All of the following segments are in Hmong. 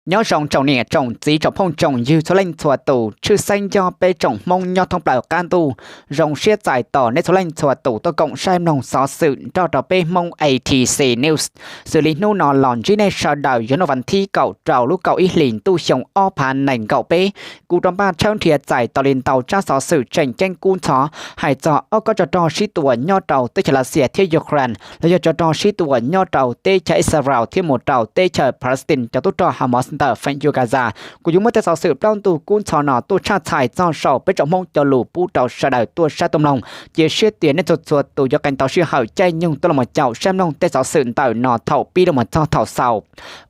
Nyob zoo tsoom niam tsoom txiv tsoom phooj tsoom ywg txhua leej txhua tus, tshwj xeeb yog peb tsoom Hmoob nyob thoob plaws qab ntuj. Zoo siab txais tos nej txhua leej txhua tus tuaj koom saib mloog xov xwm nrog rau peb Hmoob A T C News. Xws li hnub no los ntsib nej sawv daws yog hnub vas thib kaum rau lub kaum ib hlis ntuj xyoo ob phav nees nkaum peb, kuv rov npaj tshawb nrhiav txais tau li ntau tsab xov xwm tseem ceeb kub ntxhov hais txog ob kob tsov rog sib tua nyob rau teb chaws Lav Xias thiab Ukraine, los yog tsov rog sib tua nyob rau teb chaws Israel thiab mus rau teb chaws Palestine cov tub rog Hamas ntawm feem yu Gaza. Kuv yuav muab tej xov xwm plaub ntug kub ntxhov no tuaj tshaj txhais txog saum peb tsoom Hmoob cov lus pub rau sawv daws tuaj saib tuaj mloog. Cia siab tias nej txhua txhua tus yuav qee tau sij hawm caij nyoog tuaj los caum saib mloog tej xov xwm ntawm no thaum pib los txog thaum xaus.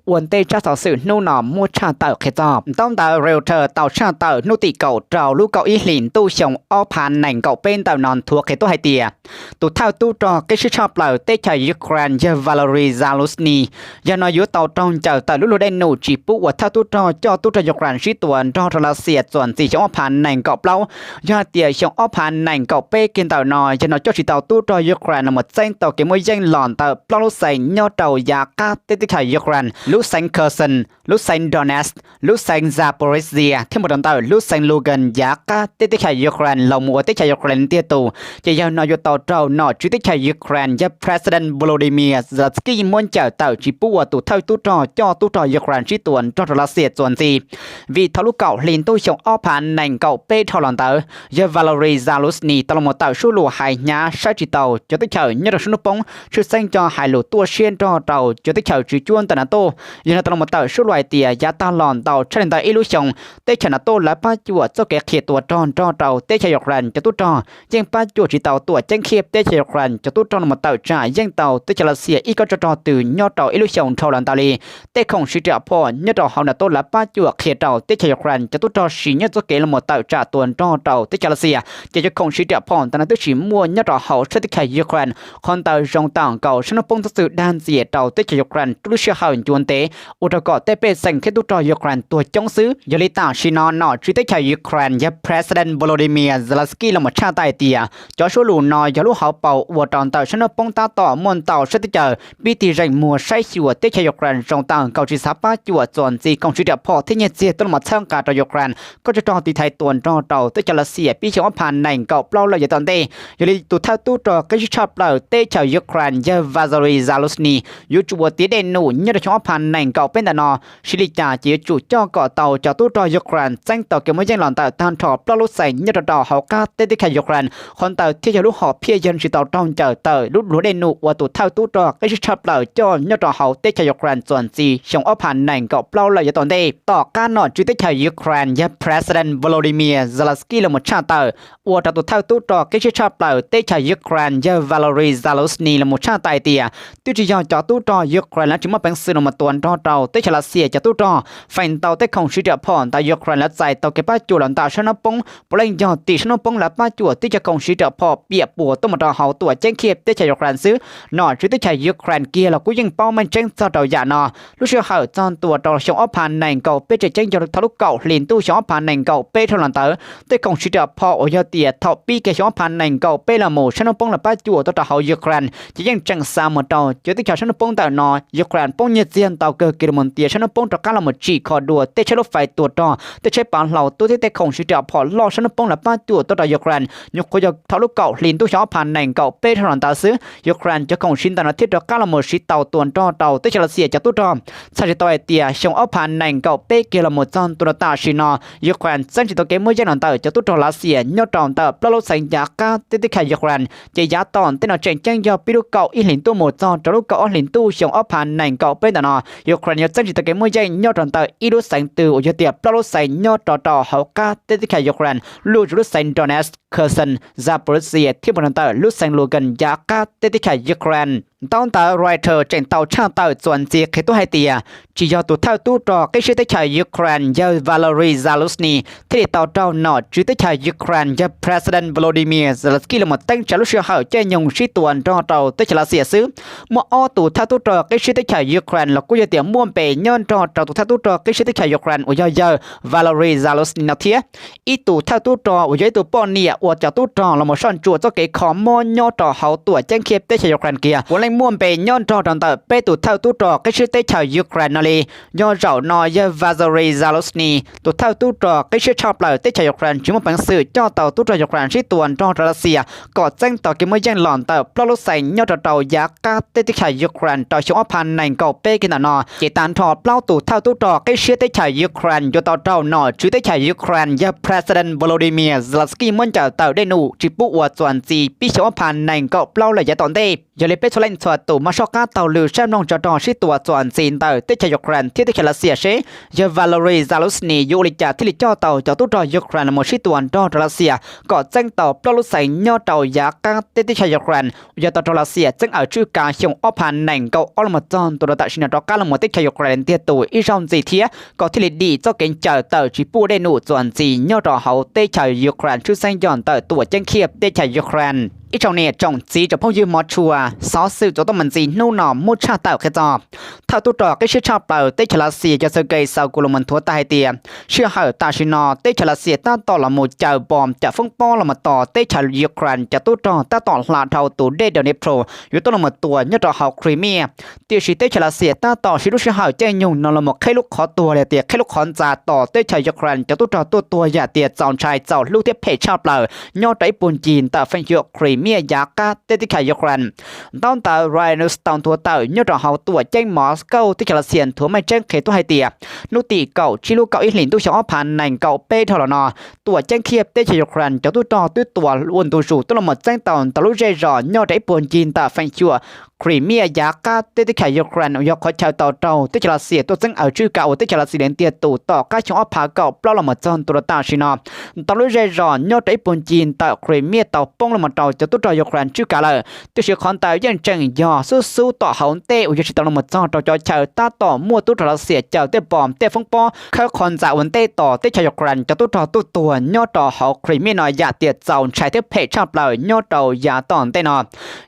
Ua ntej tsab xov xwm hnub no muab tshaj tawm qhia txog, ntaub ntawv Reuters tau tshaj tawm hnub tim kaum rau lub kaum ib hlis ntuj xyoo ob phav nees nkaum peb ntawm no nthuav qhia tuaj hais tias tus thawj tub rog qib sib tshaj plaws teb chaws Ukraine yawg Valery Zaluzhny yog no yuav tau raug ncaws tawm lub luag dej num tsis pub ua thawj tub rog coj tub rog Ukraine sib tua nrog rau Lav Xias txuas ntxiv xyoo ob phav nees nkaum plaub. Yog hais tias xyoo ob phav nees nkaum peb kiag ntawm no yog no coj tsis tau tub rog Ukraine los mus txeeb tau kev muaj yeej los ntawm plaub lub xeev nyob rau yav qab teb teb chaws Ukraine, lub xeev Kherson, lub xeev Donetsk, lub xeev Zaporizhzhia thiab mus rau ntawm lub xeev Luhansk yav qab teb teb chaws Ukraine los mus ua teb chaws Ukraine tiag tus. Ces yog no yuav tau raug nom tswv teb chaws Ukraine yog President Volodymyr Zelensky muab ncaws tawm tsis pub ua tus thawj tub rog coj tub rog Ukraine sib tua nrog rau Lav Xias txuas ntxiv. Vim thaum lub kaum hli ntuj xyoo ob phav nees nkaum peb dhau los ntawd, yawg Valery Zaluzhny tau los mus tawm suab lus hais hnyav saib tsis taus cov teb chaws nyob rau sab hnub poob, tshwj xeeb coj hais lus tuaj siab nrog rau cov teb chaws tswv cuab ntawm NATO. Yog no tau los mus tawm suab lus hais tias yav tag los ntau tshaj li ntawm ib lub xyoo, teb chaws NATO lawv pab cuam txoj kev qhia tua rog nrog rau teb chaws Ukraine cov tub rog yeej pab cuam tsis tau tuam ceeb khiab teb chaws Ukraine cov tub rog los mus tawm tsam yeej tau teb chaws Lav Xias ib kob tsov rog twg nyob rau ib lub xyoo dhau los ntawd li. Tej khoom siv riam phom nyob rau hauv NATO lawv pab cuam qhia rau teb chaws Ukraine cov tub rog siv nyob txoj kev los mus tawm tsam tua nrog rau teb chaws Lav Xias, ces cov khoom siv riam phom ntawd no twb tsis muaj nyob rau hauv sab teb chaws Ukraine. Qhov ntawd zoo tam nkaus sab hnub poob txhob txwm dag ntxias rau teb chaws Ukraine rau lub sij hawm ncuav ntev, ua rau kom tej pej xeem thiab tub rog Ukraine tuag coob xwb. Yog li tam sim no nom tswv teb chaws Ukraine yog President Volodymyr Zelensky los mus tshaj tawm hais tias cov suab lus no yog lub hauv paus ua rau ntawm sab hnub poob tab tom muaj ntau sab teb chaws pib tig zeem muag saib xyuas teb chaws Ukraine zoo tam nkaus tsis xav pab cuam txuas ntxiv khoom siv riam phom thiab nyiaj txiag tuaj los mus txhawb nqa rau Ukraine kob tsov rog tiv thaiv tua nrog rau teb chaws Lav Xias pib xyoo ob phav nees nkaum plaub lawm yav tom ntej. Yog li tus thawj tub rog qib sib tshaj plaws teb chaws Ukraine yawg Valery Zaluzhny yuav tsum ua tiav dej num nyob rau xyoo ob phav nees nkaum peb ntawm no. Siv li cas ces yuav tsum coj kom tau cov tub rog Ukraine txeeb tau kev muaj yeej los ntawm tag nrho plaub lub xeev nyob rau rau hauv qab teb teb chaws Ukraine. Qhov ntawd thiaj yog lub hom phiaj yog tsis tau raug ncaws tawm lub luag dej num ua tus thawj tub rog qib sib tshaj plaws coj nyob rau hauv teb chaws Ukraine txuas ntxiv xyoo ob phav nees nkaum plaub lawm yav tom ntej. Tom qab nom tswv teb chaws Ukraine yawg President Volodymyr Zelensky los mus tshaj tawm, ua rau tus thawj tub rog qib sib tshaj plaws teb chaws Ukraine yawg Valery Zaluzhny los mus tshaj tawm hais tias twb tsis yog cov tub rog Ukraine lawv tsis muaj peev xwm los mus tua nrog rau teb chaws Lav Xias cov tub rog. Feem ntau tej khoom siv riam phom ntawm Ukraine lawv txais tau kev pab cuam los ntawm sab hnub poob, puav leej yog tim sab hnub poob lawv pab cuam tib co khoom siv riam phom piam puas tuaj mus rau hauv tuam ceeb Kyiv teb chaws Ukraine xwb. Nom tswv teb chaws Ukraine kiag los kuj yeej paub meej tseeb txog rau yam no. Lub sij hawm txog ntua rau xyoo ob phav nees nkaum peb tseem ceeb yog thaum lub kaum hli ntuj xyoo ob phav nees nkaum peb dhau los ntawd, tej khoom siv riam phom uas yog tias thaum pib kiag xyoo ob phav nees nkaum peb los mus sab hnub poob lawv pab cuam tuaj rau hauv Ukraine ces yeej tseem xa mus rau cov teb chaws sab hnub poob ntawm no. Ukraine poob nyiaj txiag ntau kawg kiag los mus tias sab hnub poob rov qab los mus tsim kho dua tej tsheb lub fais tua rog, tej tsheb pav hlau tub thiab tej khoom siv riam phom loj sab hnub poob lawv pab cuam tuaj rau Ukraine. Nyuam qhuav yog thaum lub kaum hli ntuj xyoo ob phav nees nkaum peb dhau los ntawd xwb, Ukraine cov khoom siv ntawm no thiaj rov qab los mus siv tau tua nrog rau teb chaws Lav Xias cov tub rog. Txhais tsis tau hais tias xyoo ob phav nees nkaum peb kiag los mus txog ntua rau tam sim no, Ukraine txeeb tsis tau kev muaj yeej los ntawm cov tub rog Lav Xias nyob rau ntawm plaub lub xeev yav qab teb teb chaws Ukraine. Ces yav tom ntej no tseem ceeb yog pib lub kaum ib hlis ntuj mus txog rau lub kaum ob hlis ntuj xyoo ob phav nees nkaum peb ntawm no, Ukraine yuav txeeb tsis tau kev muaj yeej nyob rau ntawm ib lub xeev twg uas yog tias plaub lub xeev nyob rau rau hauv qab teb teb chaws Ukraine, luj rau lub xeev Donetsk, Kherson, Zaporizhzhia thiab mus rau ntawm lub xeev Luhansk yav qab teb teb chaws Ukraine. Ntaub ntawv Reuters tseem tau tshaj tawm txuas ntxiv qhia tuaj hais tias tsis yog tus thawj tub rog qib sib teb chaws Ukraine yawg Valery Zaluzhny thiaj li tau raug nom tswv teb chaws Ukraine yawg President Volodymyr Zelensky los mus teeb tsa lub sij hawm caij nyoog sib tua nrog rau teb chaws Lav Xias xwb. Muaj ob tus thawj tub rog qib sib teb chaws Ukraine los kuj yog tias muaj npe nyob nrog rau tus thawj tub rog qib sib teb chaws Ukraine uas yog yawg Valery Zaluzhny no thiab. Ib tus thawj tub rog uas yog ib tug poj niam ua cov tub rog los mus soj ntsuam txoj kev kho mob nyob rau hauv tuam ceeb Kiev teb chaws Ukraine kiag puav leej muaj npe nyob nrog rau ntawm peb tus thawj tub rog qib siab teb chaws Ukraine no li. Nyob zaum no yawg Valery Zaluzhny tus thawj tub rog qib siab tshaj plaws teb chaws Ukraine tsis muaj peev xwm coj tau tub rog Ukraine sib tua nrog rau Lav Xias kom txeeb tau kev muaj yeej los ntawm plaub lub xeev nyob rau rau yav qab teb teb chaws Ukraine rau xyoo ob phav nees nkaum peb kiag ntawm no. Ces tag nrho plaub tus thawj tub rog qib siab teb chaws Ukraine yuav tau raug nom tswv teb chaws Ukraine yawg President Volodymyr Zelensky muab ncaws tawm dej num tsis pub ua txuas ntxiv pib xyoo ob phav nees nkaum plaub lawm yav tom ntej. Yog li peb txhua leej txhua tus mam soj qab taug lw saib mloog tso rog sib tua txuas ntxiv ntawm teb chaws Ukraine thiab teb chaws Lav Xias seb yawg Valery Zaluzhny yuav ua li cas thiaj li coj tau cov tub rog Ukraine los mus sib tua nrog rau Lav Xias kom txeeb tau plaub lub xeev nyob rau yav qab teb teb chaws Ukraine uas yog tau raug Lav Xias txeeb aws tswj kav xyoo ob phav nees nkaum ob los mus txog ntua rau tam sim no rov qab los mus teb chaws Ukraine ntiag tus ib zaug ntxiv thiab kom thiaj li dim txoj kev ncaws tawm tsis pub ua dej num txuas ntxiv nyob rau hauv teb chaws Ukraine tshwj xeeb yog ntawm tuam ceeb Kiev teb chaws Ukraine. Ib tsoom niam tsoom txiv tsoom phooj ywg hmov tshua, xov xwm txuas tuaj mus ntxiv hnub no muab tshaj tawm qhia txog thawj tub rog qib siab tshaj plaws teb chaws Lav Xias yawg Sergei Shoigu los mus nthuav tawm hais tias sij hawm tam sim no teb chaws Lav Xias tab tom los mus caws npom cam foob pob los mus tos teb chaws Ukraine cov tub rog tab tom hla dhau tus dej Dnipro yuav tuaj los mus tua nyob rau hauv Crimea. Tiam sis teb chaws Lav Xias tab tom siv lub sij hawm caij nyoog no los mus qhib lub qhov tuag li tias qhib lub qhov ntxa tos teb chaws Ukraine cov tub rog tuaj tuag yam tias txaus ntshai txaus hlub thiab phem tshaj plaws nyob rau ib puag ncig ntawm feem xyuam Crimea yav qab teb teb chaws Ukraine. Ntaub ntawv Ria News tau nthuav tawm nyob rau hauv tuam ceeb Moscow teb chaws Lav Xias nthuav meej tseeb qhia tuaj hais tias hnub tim kaum tsib lub kaum ib hlis ntuj xyoo ob phav nees nkaum peb dhau los no, tuam ceeb Kiev teb chaws Ukraine cov tub rog twb tua ua ntu zus tuaj los mus txeeb tau ntau lub zej zos nyob rau ib puag ncig ntawm feem xyuam Crimea yav qab teb teb chaws Ukraine uas yog qhov chaw tau raug teb chaws Lav Xias tuaj txeeb aws tswj kav uas teb chaws Lav Xias li ntiag tus tom qab xyoo ob phav kaum plaub los mus txog ntua rau tam sim no. Ntau lub zej zos nyob rau ib puag ncig ntawm Crimea tau poob los mus rau cov tub rog Ukraine tswj kav lawm, tiam sis qhov ntawd yeej tseem yog xub xub tom hauv ntej uas yog tsis tau los mus txog rau cov chaw tab tom muaj tub rog Lav Xias caws tej npom tej foob pob khawb qhov ntxa ua ntej tos teb chaws Ukraine cov tub rog tuaj tuag nyob rau hauv Crimea no yam tias txaus ntshai thiab phem tshaj plaws nyob rau yav tom ntej no.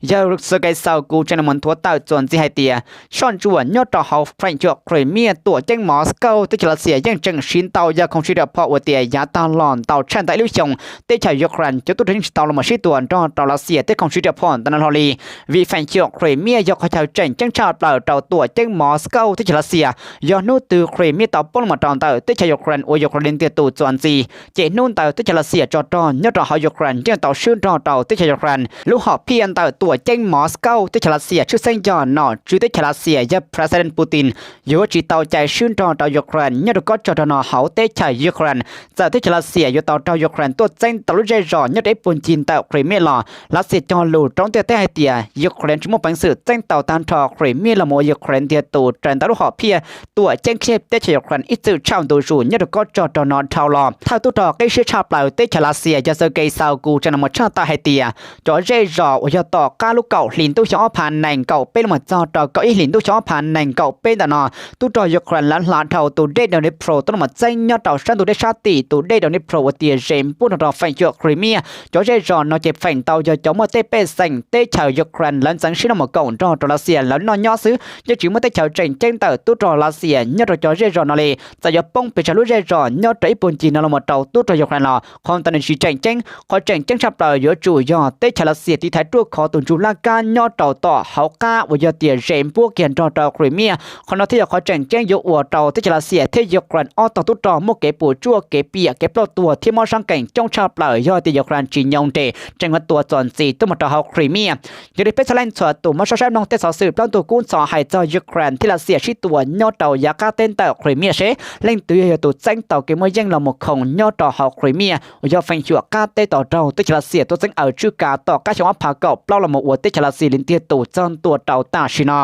Yawg Sergei Shoigu tseem los mus nthuav tawm txuas ntxiv hais tias soj ntsuam nyob rau hauv feem xyuam Crimea tuam ceeb Moscow teb chaws Lav Xias yeej tseem siv ntau yag khoom sij riam phom uas tias yav tag los ntau tshaj ntawm ib lub xyoos teb chaws Ukraine cov tub rog yeej tsis tau los mus sib tua nrog rau Lav Xias tej khoom sij riam phom ntawm no hlo li. Vim feem xyuam Crimea yog qhov chaw tseem ceeb tshaj plaws rau tuam ceeb Moscow teb chaws Lav Xias. Yog hnub twg Crimea tau poob los mus rau ntawm teb chaws Ukraine uas Ukraine li ntiag tus txuas ntxiv, ces hnub ntawd teb chaws Lav Xias tso rog nyob rau hauv Ukraine yeej tau swb nrog rau teb chaws Ukraine. Lub hom phiaj ntawm tuam ceeb Moscow teb chaws Lav Xias tshwj xeeb yog nom tswv teb chaws Lav Xias yawg President Putin yuav tsis tau cai swb nrog rau Ukraine nyob rau kob tsov rog no hauv teb chaws Ukraine. Txawm teb chaws Lav Xias yuav tau raug Ukraine tuaj txeeb tau lub zej zos nyob rau ib puag ncig ntawm Crimea los Lav Xias cog lus rau ntiaj teb hais tias Ukraine tsis muaj peev xwm txeeb tau tag nrho Crimea los mus ua Ukraine ntiag tus raws ntawm lub hom phiaj tuam ceeb Kiev teb chaws Ukraine ib txwm tshaj ntu zus nyob rau kob tsov rog no dhau los. Thawj tub rog qib siab tshaj plaws teb chaws Lav Xias yawg Sergei Shoigu tseem los mus tshaj tawm hais tias cov zej zos uas yog tom qab lub kaum hlis ntuj xyoo ob phav nees nkaum peb los mus txog rau kaum ib hlis ntuj xyoo ob phav nees nkaum peb ntawm no, tub rog Ukraine lawv hla dhau tus dej Dnipro tuaj los mus txeeb nyob rau sab ntug dej sab tim tus dej Dnipro uas tias ze npuab nrog rau feem xyuam Crimea. Cov zej zos no ces feem ntau yog cov muaj tej pej xeem teb chaws Ukraine lawv ntxeev siab los mus koom nrog rau Lav Xias lawv noj nyob xwb, yeej tsis muaj teb chaws tseem ceeb ntawm tub rog Lav Xias nyob rau cov zej zos no li. Txawm yuav poob pes tsawg lub zej zos nyob rau ib puag ncig no los mus rau tub rog Ukraine los qhov ntawd nws tsis tseem ceeb. Qhov tseem ceeb tshaj plaws yuav tsum yog teb chaws Lav Xias tiv thaiv ruaj khov tus ntsuj laj kab nyob rau tom hauv qab uas yog tias ze npuab kiag nrog rau Crimea. Qhov no thiaj yog qhov tseem ceeb yuav ua rau teb chaws Lav Xias thiab Ukraine ob tog tub rog muaj kev puas tsuaj, kev piam, kev ploj tuag thiab mob sab nqees coob tshaj plaws yog tias Ukraine tsis nyoo nres tseem yuav tua txuas ntxiv tuaj mus rau hauv Crimea. Yog li peb txhua leej txhua tus mam soj saib mloog tej xov xwm plaub ntug kub ntxhov hais txog Ukraine thiab Lav Xias sib tua nyob rau yav qab teb ntawm Crimea seb leej twg yog tus txeeb tau kev muaj yeej los mus khoom nyob rau hauv Crimea uas yog feem xyuam qab teb tom raug teb chaws Lav Xias tuaj txeeb aws tswj kav tom qab xyoo ob phav kaum plaub los mus ua teb chaws Lav Xias li ntiag tus txog ntua rau tam sim no.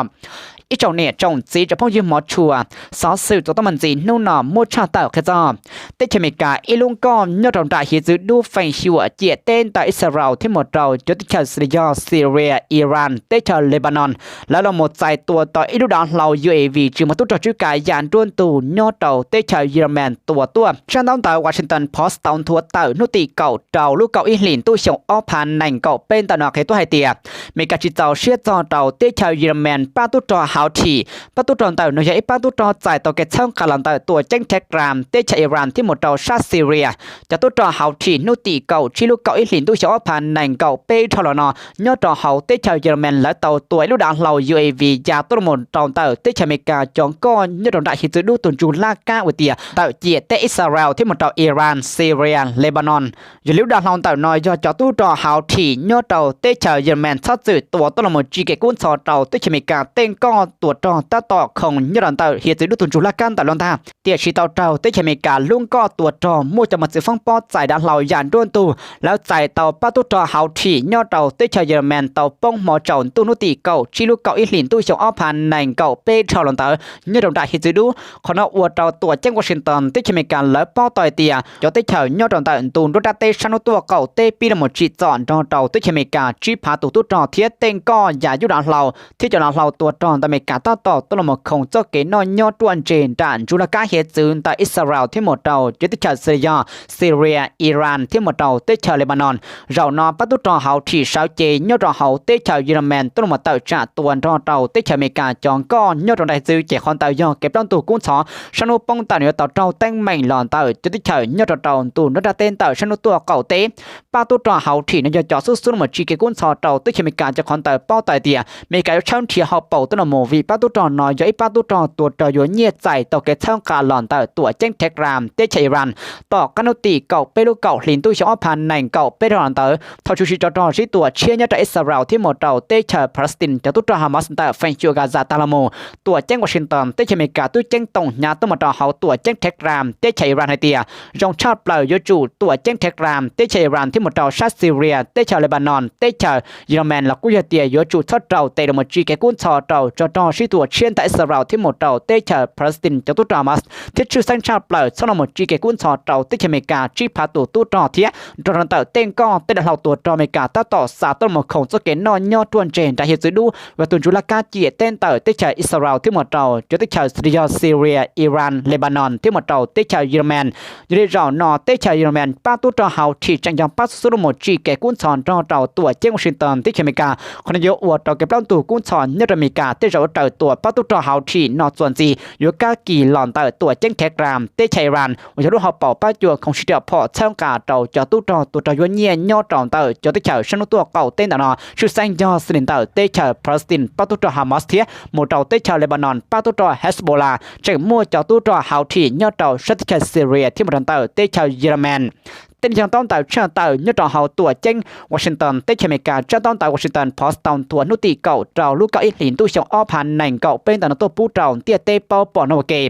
Ib tsoom niam tsoom txiv tsoom phooj ywg hmov tshua, xov xwm txuas tuaj mus ntxiv hnub no muab tshaj tawm qhia txog teb chaws Amelikas ib lub nkoj nyob rau nram hiav txwv dub feem xyuam ciam teb ntawm Israel thiab mus rau cov teb chaws xws li yog Syria, Iran, teb chaws Lebanon, lawv los mus txais tua tau ib lub dav hlau U A V tsis muaj tub rog tswj kav ya nruab ntug nyob rau teb chaws Yemen tua tuaj. Tsab ntaub ntawv Washington Post tau nthuav tawm hnub tim kaum rau lub kaum ib hlis ntuj xyoo ob phav nees nkaum peb ntawm no qhia tuaj hais tias Amelikas tsis txaus siab txog rau teb chaws Yemen pab tub rog Houthi. Pab tub rog ntawm no yog ib pab tub rog txais tau kev txhawb nqa los ntawm tuam ceeb Tehran teb chaws Iran thiab mus rau sab Syria. Cov tub rog Houthi hnub tim kaum tsib lub kaum ib hlis ntuj xyoo ob phav nees nkaum peb dhau los no, nyob rau hauv teb chaws Yemen lawv tau tua ib lub dav hlau U A V ya tuaj los rau ntawm teb chaws Amelikas cov nkoj nyob rau nram hiav txwv dub tus ntsuj laj kab uas tias ntawm ciam teb Israel thiab mus rau Iran, Syria, Lebanon. Yog li lub dav hlau ntawm no yog cov tub rog Houthi nyob rau teb chaws Yemen txhob txwm tua tuaj los mus tsim kev kub ntxhov rau teb chaws Amelikas tej nkoj tua rog tab tom khoom nyob rau ntawm hiav txwv dub tus ntsuj laj kab ntawm lub ntag. Tiam sis tau raug teb chaws Amelikas lub nkoj tua rog muaj cov mos txwv foob pob txais dav hlau yam nruab ntug, lawv txais tau pab tub rog Houthi nyob rau teb chaws Yemen tau poob hmo tsaus ntuj hnub tim kaum tsib lub kaum ib hlis ntuj xyoo ob phav nees nkaum peb dhau los ntawd nyob rau nram hiav txwv dub. Qhov no ua rau tuam ceeb Washington teb chaws Amelikas lawv paub tau hais tias cov teb chaws nyob rau ntawm ntu nruab nrab teb sab hnub tuaj qaum teb pib los mus tsim txom nrog rau teb chaws Amelikas tsib phav tus tub rog thiab tej nkoj yam yub dav hlau thiab cov dav hlau tua rog ntawm Amelikas tab tom tuaj los mus khoom txoj kev noj nyob ruaj ntseg nram ntsuj laj kab hiav txwv ntawm Israel thiab mus rau cov teb chaws xws li yog Syria, Iran thiab mus rau teb chaws Lebanon. Zaum no pab tub rog Houthi sawv cev nyob rau hauv teb chaws Yemen tuaj los mus tawm tsam tua nrog rau teb chaws Amelikas cov nkoj nyob rau nram hiav txwv ces qhov ntawd yog kev plaub ntug kub ntxhov sab hnub poob ntawm no yuav tau raug teeb meem los ntawm cov teb chaws nyob rau rau ntu nruab nrab teb ntawm sab hnub tuaj qaum teb. Pab tub rog Houthi no yog cov xub xub los mus tsim kev kub ntxhov rau teb chaws Amelikas ces qhov ntawd paub tau hais tias Amelikas yuav tshawb nrhiav hauv paus tuaj los mus vim pab tub rog no yog ib pab tub rog tua rog yuav nyiaj txais tau kev txhawb nqa los ntawm tuam ceeb Tehran teb chaws Iran. Tom qab hnub tim kaum peb lub kaum hlis ntuj xyoo ob phav nees nkaum peb dhau los ntawd thaum tshwm sim rau rog sib tua tshiab nyob rau Israel thiab mus rau teb chaws Palestine cov tub rog Hamas ntawm feem xyuam Gaza tag los mus, tuam ceeb Washington teb chaws Amelikas twb ceeb toom hnyav tuaj mus rau hauv tuam ceeb Tehran teb chaws Iran hais tias zoo tshaj plaws yuav tsum tuam ceeb Tehran teb chaws Iran thiab mus rau sab Syria, teb chaws Lebanon, teb chaws Yemen los kuj yog tias yuav tsum txhob raus tes los mus tsim kev kub ntxhov rau rog rog sib tua tshiab ntawm Israel thiab mus rau teb chaws Palestine cov tub rog Hamas, thiab tshwj xeeb tshaj plaws txhob los mus tsim kev kub ntxhov rau teb chaws Amelikas tsib phav tus tub rog thiab nrog rau ntawm tej nkoj tej dav hlau tua rog Amelikas tab tom xa tuaj los mus khoom txoj kev noj nyob ruaj ntseg nram hiav txwv dub uas tus ntsuj laj kab ciam teb ntawm teb chaws Israel thiab mus rau cov teb chaws xws li yog Syria, Iran, Lebanon thiab mus rau teb chaws Yemen. Yog li zaum no teb chaws Yemen pab tub rog Houthi tseem yog pab xub xub los mus tsim kev kub ntxhov nrog rau tuam ceeb Washington teb chaws Amelikas. Qhov no yuav ua rau kev plaub ntug kub ntxhov nyob rau Amelikas tej zaum yuav raws tua pab tub rog Houthi no txuas ntxiv yuav kab kis los ntawm tuam ceeb Tehran teb chaws Iran uas yog lub hauv paus pab cuam khoom sib riam phom txhawb nqa rau cov tub rog tua rog yuav nyiaj nyob rau ntawm cov teb chaws sab hnub tuaj qaum teb ntawm no, tshwj xeeb yog xws li ntawm teb chaws Palestine pab tub rog Hamas thiab mus rau teb chaws Lebanon pab tub rog Hezbollah, tseem muaj cov tub rog Houthi nyob rau sab teb chaws Syria thiab mus rau ntawm teb chaws Yemen. Tej neeg ntaub ntawv tshaj tawm nyob rau hauv tuam ceeb Washington teb chaws Amelikas tsab ntaub ntawv Washington Post tau nthuav hnub tim kaum rau lub kaum ib hlis ntuj xyoo ob phav nees nkaum peb ntawm no tuaj pub rau ntiaj teb paub pom no ua ke.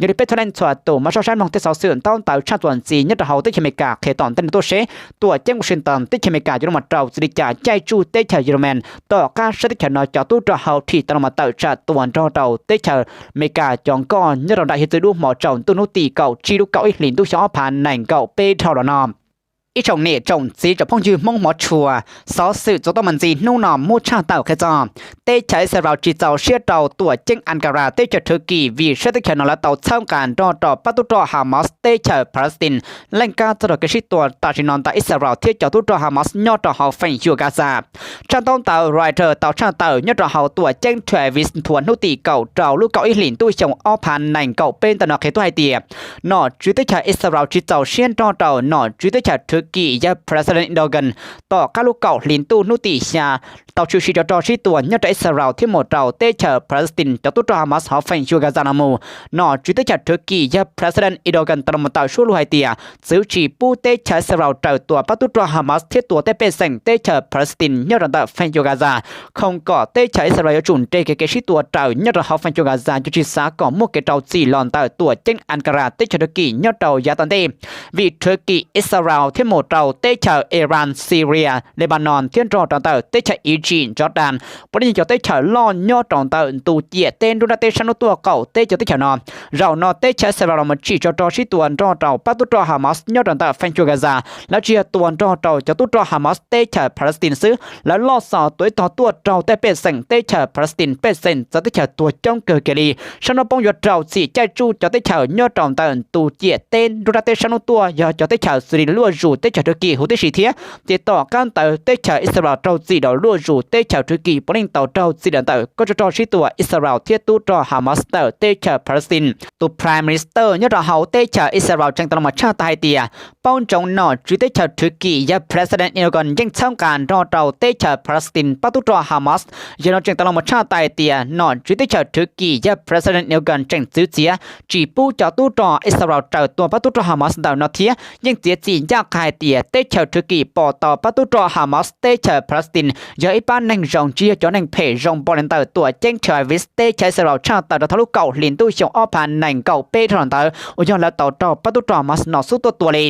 Yog li peb txhua leej txhua tus maj soj saib mloog tej xov xwm ntaub ntawv tshaj txuas ntxiv nyob rau hauv teb chaws Amelikas qhia tom ntej no tuaj seb tuam ceeb Washington teb chaws Amelikas yuav los mus raug txim li cas caij tsuj teb chaws Yemen tom qab sab teb chaws no cov tub rog Houthi tau los mus tawm tsam tua nrog rau teb chaws Amelikas cov nkoj nyob rau nram hiav txwv dub hmo tsaus ntuj hnub tim kaum tsib lub kaum ib hlis ntuj xyoo ob phav nees nkaum peb dhau los no. Ib tsoom niam tsoom txiv tsoom phooj ywg Hmoob hmov tshua, xov xwm txuas tau mas ntxiv hnub no muab tshaj tawm qhia txog teb chaws Israel tsis txaus siab rau tuam ceeb Ankara teb chaws Thwv Kis vim sab teb chaws no lawv tau txhawb nqa nrog rau pab tub rog Hamas teb chaws Palestine. Leej kab txog rau kev sib tua tam sim no ntawm Israel thiab cov tub rog Hamas nyob rau hauv feem xyuam Gaza. Tsab ntaub ntawv Reuters tau tshaj tawm nyob rau hauv tuam ceeb Tel Aviv nthuav hnub tim kaum rau lub kaum ib hlis ntuj xyoo ob phav nees nkaum peb ntawm no qhia tuaj hais tias nom tswv teb chaws Israel tsis txaus siab nrog rau nom tswv teb chaws Thwv Kis yawg President Erdogan tom qab lub kaum hli ntuj hnub tim xya tau tshwm sim rau rog sib tua nyob rau Israel thiab mus rau teb chaws Palestine cov tub rog Hamas hauv feem xyuam Gaza no mus. Nom tswv teb chaws Thwv Kis yawg President Erdogan tau los tawm suab lus hais tias txwv tsis pub teb chaws Israel raws tua pab tub rog Hamas thiab tua tej pej xeem teb chaws Palestine nyob rau ntawm feem xyuam Gaza, khoom kom teb chaws Israel yuav tsum nres kev kev sib tua raws nyob rau hauv feem xyuam Gaza, yuav tsis xav kom muaj kev rau txim los ntawm tuam ceeb Ankara teb chaws Thwv Kis nyob rau yav tom ntej. Vim Thwv Kis, Israel thiab mus rau teb chaws Iran, Syria, Lebanon thiab nrog rau ntawm teb chaws Iziv, Jordan, puav leej yog cov teb chaws loj nyob rau ntawm ntu ciam teb nruab nrab teb sab hnub tuaj qaum teb cov teb chaws no. Zaum no teb chaws Israel los mus tsim rau rog sib tua nrog rau pab tub rog Hamas nyob rau ntawm feem xyuam Gaza, lawv tsis yog tua nrog rau cov tub rog Hamas teb chaws Palestine xwb, lawv loj xos tua ib tog tuaj raug tej pej xeem teb chaws Palestine, pej xeem txawv teb chaws tuag coob kawg kiag li. Sab hnub poob yuav raug txim caij tsuj cov teb chaws nyob rau ntawm ntu ciam teb nruab nrab teb sab hnub tuaj yog cov teb chaws xws li luaj zus teb chaws Thwv Kis huv tib si thiab. Ces tom qab ntawd teb chaws Israel raug txim rau luaj zus teb chaws Thwv Kis puav leej tau raug txim rau ntawm kob tsov rog sib tua Israel thiab tub rog Hamas ntawm teb chaws Palestine. Tus Prime Minister nyob rau hauv teb chaws Israel tseem tau los tshaj tawm hais tias paub ntsoov nom tswv teb chaws Thwv Kis yawg President Erdogan yeej txhawb nqa nrog rau teb chaws Palestine pab tub rog Hamas. Yog no tseem tau los tshaj tawm hais tias nom tswv teb chaws Thwv Kis yawg President Erdogan tseem txwv txiav tsis pub cov tub rog Israel raws tua pab tub rog Hamas ntawm no thiab yeej txiav txim ncaj qha hais tias teb chaws Thwv Kis pom tau pab tub rog Hamas teb chaws Palestine yog ib pab neeg zoo tsis yog cov neeg phem zoo npaum li ntawm tuam ceeb Tel Aviv teb chaws Israel tshaj tawm rau thaum lub kaum hli ntuj xyoo ob phav nees nkaum peb dhau los ntawd uas yog lawv tau raug pab tub rog Hamas no xub tuaj tua li.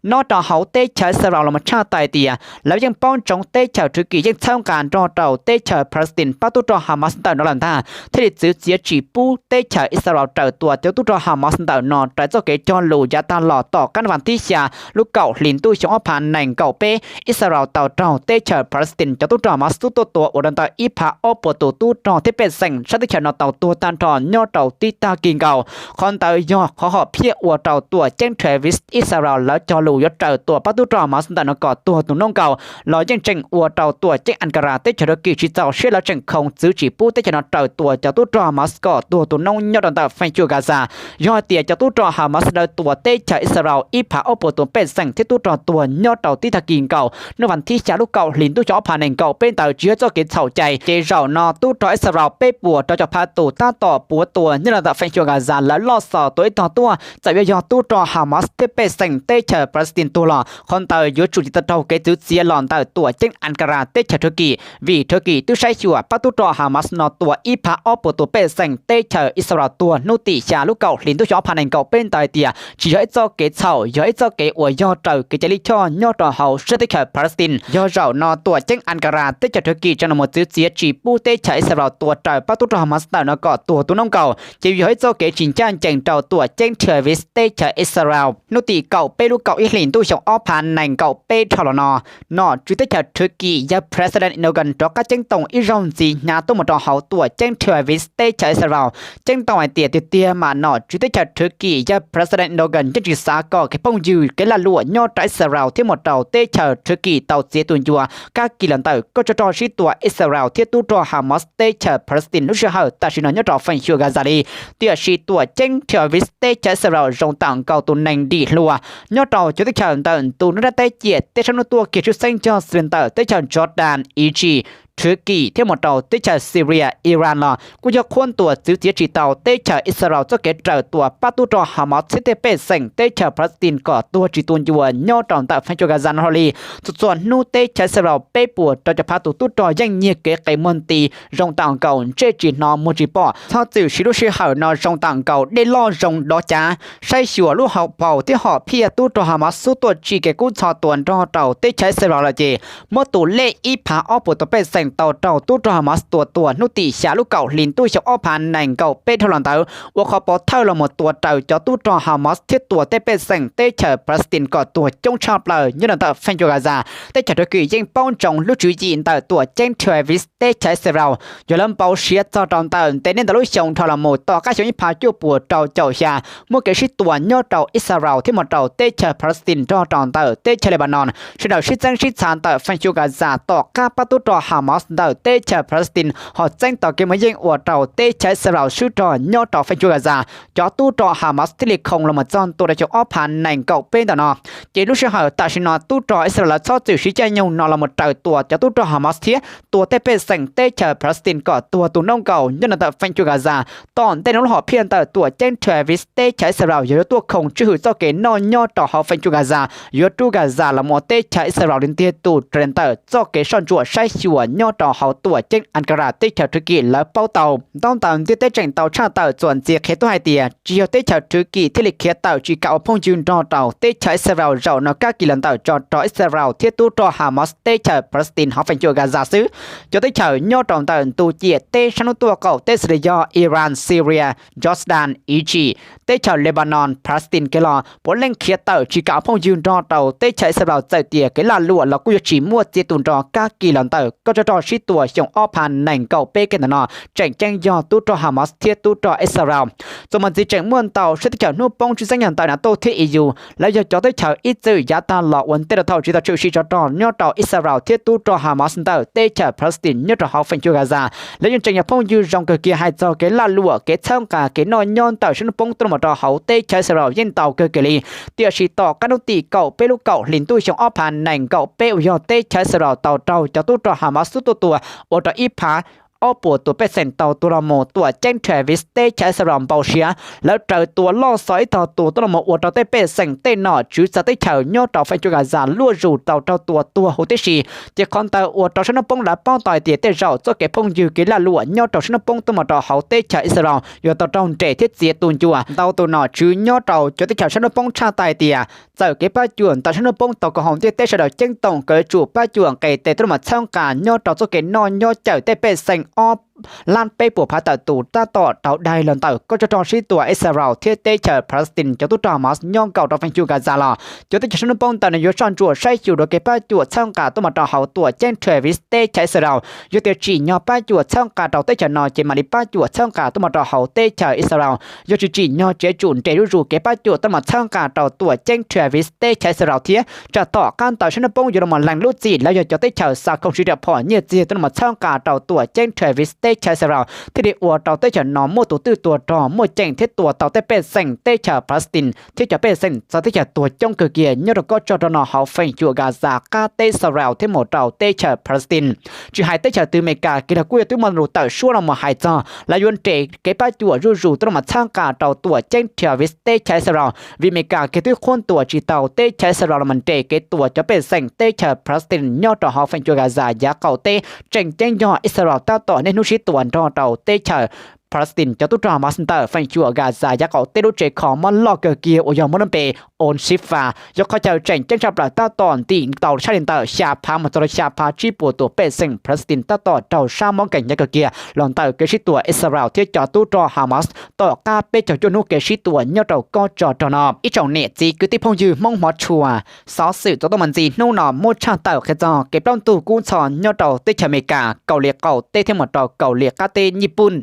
Nyob rau hauv teb chaws Israel los tshaj tawm hais tias lawv yeej paub ntsoov teb chaws Thwv Kis yeej txhawb nqa nrog rau teb chaws Palestine pab tub rog Hamas ntawm no lawm ntag, thiaj li txwv txiav tsis pub teb chaws Israel raws tua cov tub rog Hamas ntawm no raws txoj kev cog lus yav tag los tom qab vas thib xya lub kaum hli ntuj xyoo ob phav nees nkaum peb Israel tau raug teb chaws Palestine cov tub rog Hamas xub tuaj tua ua rau ntawm ib phav ob puas tus tub rog thiab pej xeem sab teb chaws no tau tuag tag nrho nyob rau tib tag kis nkaus. Qhov ntawd yog qhov hom phiaj ua rau tuam ceeb Tel Aviv Israel lawv cog lus yuav raws tua pab tub rog Hamas ntawm no kom tuag tu noob nkaus los yeej tseem ua rau tuam ceeb Ankara teb chaws Thwv Kis tsis txaus siab lawv tseem khoov txwv tsis pub teb chaws no raws tua cov tub rog Hamas kom tuag tu noob nyob rau ntawm feej xyuam Gaza. Yog hais tias cov tub rog Hamas lawv tua teb chaws Israel ib phav ob puas tus pej xeem thiab tub rog tuag nyob rau tib tag kis nkaus hnub vas thib xya lub kaum hli ntuj xyoo ob phav nees nkaum peb ntawd tsis yog txoj kev txhaum cai ces zaum no tub rog Israel peb puas rau caum phav tus tab tom puav tua nyob rau ntawm feej xyuam Gaza lawv loj xos tua ib tog tuaj txawm yuav yog tub rog Hamas thiab pej xeem teb chaws Palestine tuag los qhov ntawd yuav tsum tsis tau raug kev txwv txiav los ntawm tuam ceeb Ankara teb chaws Thwv Kis vim Thwv Kis twb saib xyuas pab tub rog Hamas no tua ib phav ob puas tus pej xeem teb chaws Israel tuag hnub tim xya lub kaum hli ntuj xyoo ob phav nees nkaum peb ntawd hais tias tsis yog ib txoj kev txhaum, yog ib txoj kev uas yog raws kev cai lij choj nyob rau hauv sab teb chaws Palestine. Yog zaum no tuam ceeb Ankara teb chaws Thwv Kis tseem los txwv txiav tsis pub teb chaws Israel tua raws pab tub rog Hamas ntawm no kom tuag tu noob nkaus ces yog ib txoj kev tsis ncaj ncees rau tuam ceeb Tel Aviv teb chaws Israel. Hnub tim kaum peb lub kaum ib hlis ntuj xyoo ob phav nees nkaum peb dhau los no, nom tswv teb chaws Thwv Kis yawg President Erdogan rov qab ceeb toom ib zaug ntxiv hnyav tuaj mus rau hauv tuam ceeb Tel Aviv teb chaws Israel, ceeb toom hais tias tiag tiag mas nom tswv teb chaws Thwv Kis yawg President Erdogan yeej tsis xav kom kev phooj ywg kev lag luam nyob rau Israel thiab mus rau teb chaws Thwv Kis tau txiav tus ncua kab kis los ntawm kob tsov rog sib tua Israel thiab tub rog Hamas teb chaws Palestine lub sij hawm tam sim no nyob rau feem xyuam Gaza li. Tiam sis tuam ceeb Tel Aviv teb chaws Israel zoo tam nkaus tus neeg dim hluas nyob rau cov teb chaws ntawm ntu nruab nrab teb ciam teb sab hnub tuaj kiag tshwj xeeb cog xws li ntawm teb chaws Jordan, Iziv, Thwv Kis thiab mus rau teb chaws Syria, Iran los kuj yog qhuab ntuas txwv txiav tsis tau teb chaws Israel txoj kev raws tua pab tub rog Hamas thiab tej pej xeem teb chaws Palestine kom tuag tsis tu ncua nyob rau ntawm feem xyuam Gaza no hlo li. Txhua txhua hnub teb chaws Israel peb puas rau caum phav tus tub rog yeej nyiag kev qes muag nti zoo tam nkaus ntsej tsis hnov muag tsis pom. Txhob txwm siv lub sij hawm no zoo tam nkaus dej loj zoo dov cav saib xyuas lub hauv paus thiab hom phiaj tub rog Hamas xub tuaj tsim kev kub ntxhov tua nrog rau teb chaws Israel lawm ces muab tus lej ib phav ob puas tus pej xeem tau raug tub rog Hamas tua tuag hnub tim xya lub kaum hli ntuj xyoo ob phav nees nkaum peb dhau los ntawd ua qhov pov thawj los mus tua raws cov tub rog Hamas thiab tua tej pej xeem teb chaws Palestine kom tuag coob tshaj plaws nyob rau ntawm feem xyuam Gaza. Teb chaws Thwv Kis yeej paub ntsoov lub tswv yim ntawm tuam ceeb Tel Aviv teb chaws Israel, yog lawv npau siav txog rau ntawm ntev niaj ntawm lub xyoo dhau los mus tom qab xyoo ib phav cuaj puas rau caum xya muaj kev sib tua nyob rau Israel thiab mus rau teb chaws Palestine nrog rau ntawm teb chaws Lebanon, sawv daws sib txeeb sib txhav ntawm feem xyuam Gaza tom qab pab tub rog Hamas ntawm teb chaws Palestine ho txeeb tau kev mus yeej ua rau teb chaws Israel swb rog nyob rau feem xyuam Gaza. Cov tub rog Hamas thiaj li khoom los mus txog ntua rau xyoo ob phav nees nkaum peb ntawm no. Ces lub sij hawm tam sim no tub rog Israel lawv txhob txwm siv caij nyoog no los mus raws tua cov tub rog Hamas thiab tua tej pej xeem teb chaws Palestine kom tuag tu noob nkaus nyob rau ntawm feem xyuam Gaza. Tom ntej no lub hom phiaj ntawm tuam ceeb Tel Aviv teb chaws Israel yog yuav tuaj khoom tswj hwm txoj kev noj nyob rau hauv feem xyuam Gaza, yuav rub Gaza los mus ua teb chaws Israel li ntiag tug raws li ntawm txoj kev soj ntsuam saib xyuas nyob rau hauv tuam ceeb Ankara teb chaws Thwv Kis lawv paub tau. Ntaub ntawv ntiaj teb tseem tau tshaj tawm txuas ntxiv qhia tuaj hais tias tsis yog teb chaws Thwv Kis thiaj li khiav tawm tsis kam ua phooj ywg nrog rau teb chaws Israel zaum no kab kis los ntawm tso rau Israel thiab tub rog Hamas teb chaws Palestine hauv feem xyuam Gaza xwb. Cov teb chaws nyob rau ntawm ntu ciam teb sab hnub tuaj qaum teb xws li yog Iran, Syria, Jordan, Iziv, teb chaws Lebanon, Palestine kiag los puav leej khiav tawm tsis kam ua phooj ywg nrog rau teb chaws Israel txawm tias kev lag luam los kuj yuav tsis muaj txiav tu nrho kab kis los ntawm kob tsov rog qoj sib tua xyoo ob phav nees nkaum peb kiag ntawm no tseem ceeb yog tub rog Hamas thiab tub rog Israel. Txuas mus ntxiv tseem muaj ntau sab teb chaws hnub poob tshwj xeeb yog ntawm NATO thiab E U, lawv yog cov teb chaws ib txwm yav tag los ua ntej rau thaum tsis tau tshwm sim tsov rog nyob rau Israel thiab tub rog Hamas ntawm teb chaws Palestine nyob rau hauv feem xyuam Gaza. Lawv yeej tseem yog phooj ywg zoo kawg kiag hais txog kev laj luam kev txhawb nqa kev noj nyob ntawm sab hnub poob tuaj los rau hauv teb chaws Israel yeej ntau kawg kiag li. Tiam sis tom qab hnub tim kaum peb lub kaum hlis ntuj xyoo ob phav nees nkaum peb uas yog teb chaws Israel tau raug cov tub rog Hamas xub tuaj tua ua rau ib phav ob puas tus pej xeem tau tuag los mus, tuam ceeb Tel Aviv teb chaws Israel npau siav, lawv raws tua loj xov ib tog tus tuaj los mus ua rau tej pej xeem tej nom tswv txawv teb chaws nyob rau feem xyuam Gaza luaj zus tau raug tua tuag huv tib si. Ces qhov ntawd ua rau sab hnub poob lawv paub tau hais tias tej zaum txoj kev phooj ywg kev laj luam nyob rau sab hnub poob tuaj los rau hauv teb chaws Israel yuav tau raug nres thiab txiav tu ncua. Ntau tus nom tswv nyob rau cov teb chaws sab hnub poob tshaj tawm hais tias txawm kev pab cuam ntawm sab hnub poob tau koom haum ntiaj teb sawv daws ceeb toom kom yuav tsum pab cuam nqes tes tuaj los mus txhawb nqa nyob rau txoj kev noj nyob cawm tej pej xeem ob lab peb puas phav tawm tus tab tom rauv dai los ntawm kob tsov rog sib tua Israel thiab teb chaws Palestine cov tub rog Hamas nyob nkaus rau feem xyuam Gaza los cov teb chaws sab hnub poob ntawd nws yuav soj ntsuam saib xyuas dua kev pab cuam txhawb nqa tuaj mus rau hauv tuam ceeb Tel Aviv teb chaws Israel. Yog tias tsim nyog pab cuam txhawb nqa rau teb chaws no ces mam li pab cuam txhawb nqa tuaj mus rau hauv teb chaws Israel. Yog tsis tsim nyog ces yuav tsum nres zuj zus kev pab cuam tuaj mus txhawb nqa rau tuam ceeb Tel Aviv teb chaws Israel thiab. Tsam tom qab ntawd sab hnub poob yuav los mus lees lub txim lawv yog cov teb chaws xa khoom siv riam phom nyiaj txiag tuaj los mus txhawb nqa rau tuam ceeb Tel Aviv teb chaws Israel thiaj li ua rau teb chaws no muaj tus twj tuag rog muaj ceem thiab tua tau tej pej xeem teb chaws Palestine thiab cov pej xeem txawv teb chaws tuag coob kawg kiag nyob rau kob tsov rog no hauv feem xyuam Gaza qab teb Israel thiab mus rau teb chaws Palestine. Tsis hais teb chaws twg Amelikas kiag los kuj yog twb muaj lus tawm suab los mus hais txog lawv yuav nres kev pab cuam zuj zus tuaj los mus txhawb nqa rau tuam ceeb Tel Aviv teb chaws Israel, vim Amelikas kiag twb qhuab ntuas tsis tau teb chaws Israel los mus nres kev tua cov pej xeem teb chaws Palestine nyob rau hauv feem xyuam Gaza yav qaum teb. Tseem ceeb yog Israel tab tom niaj hnub sib tua nrog rau teb chaws Palestine cov tub rog Hamas ntawm feem xyuam Gaza yav qaum teb lub tsev kho mob loj kawg kiag uas yog muaj lub npe Al-Shifa, yog qhov chaw tseem ceeb tshaj plaws tab tom ntim tau tshaj li ntawm xya phav mus txog rau xya phav tsib puas tus pej xeem Palestine tab tom raug sab mob nkeeg hnyav kawg kiag los ntawm kev sib tua Israel thiab cov tub rog Hamas tom qab peb caug cuaj hnub kev sib tua nyob rau kob tsov rog no. Ib tsoom niam txiv kwv tij phooj ywg Hmoob hmov tshua, xov xwm txuas tuaj mus ntxiv hnub no muab tshaj tawm qhia txog kev plaub ntug kub ntxhov nyob rau teb chaws Amelikas, Kauslim Qaum Teb thiab mus rau Kauslim Qab Teb, Nyij Pooj.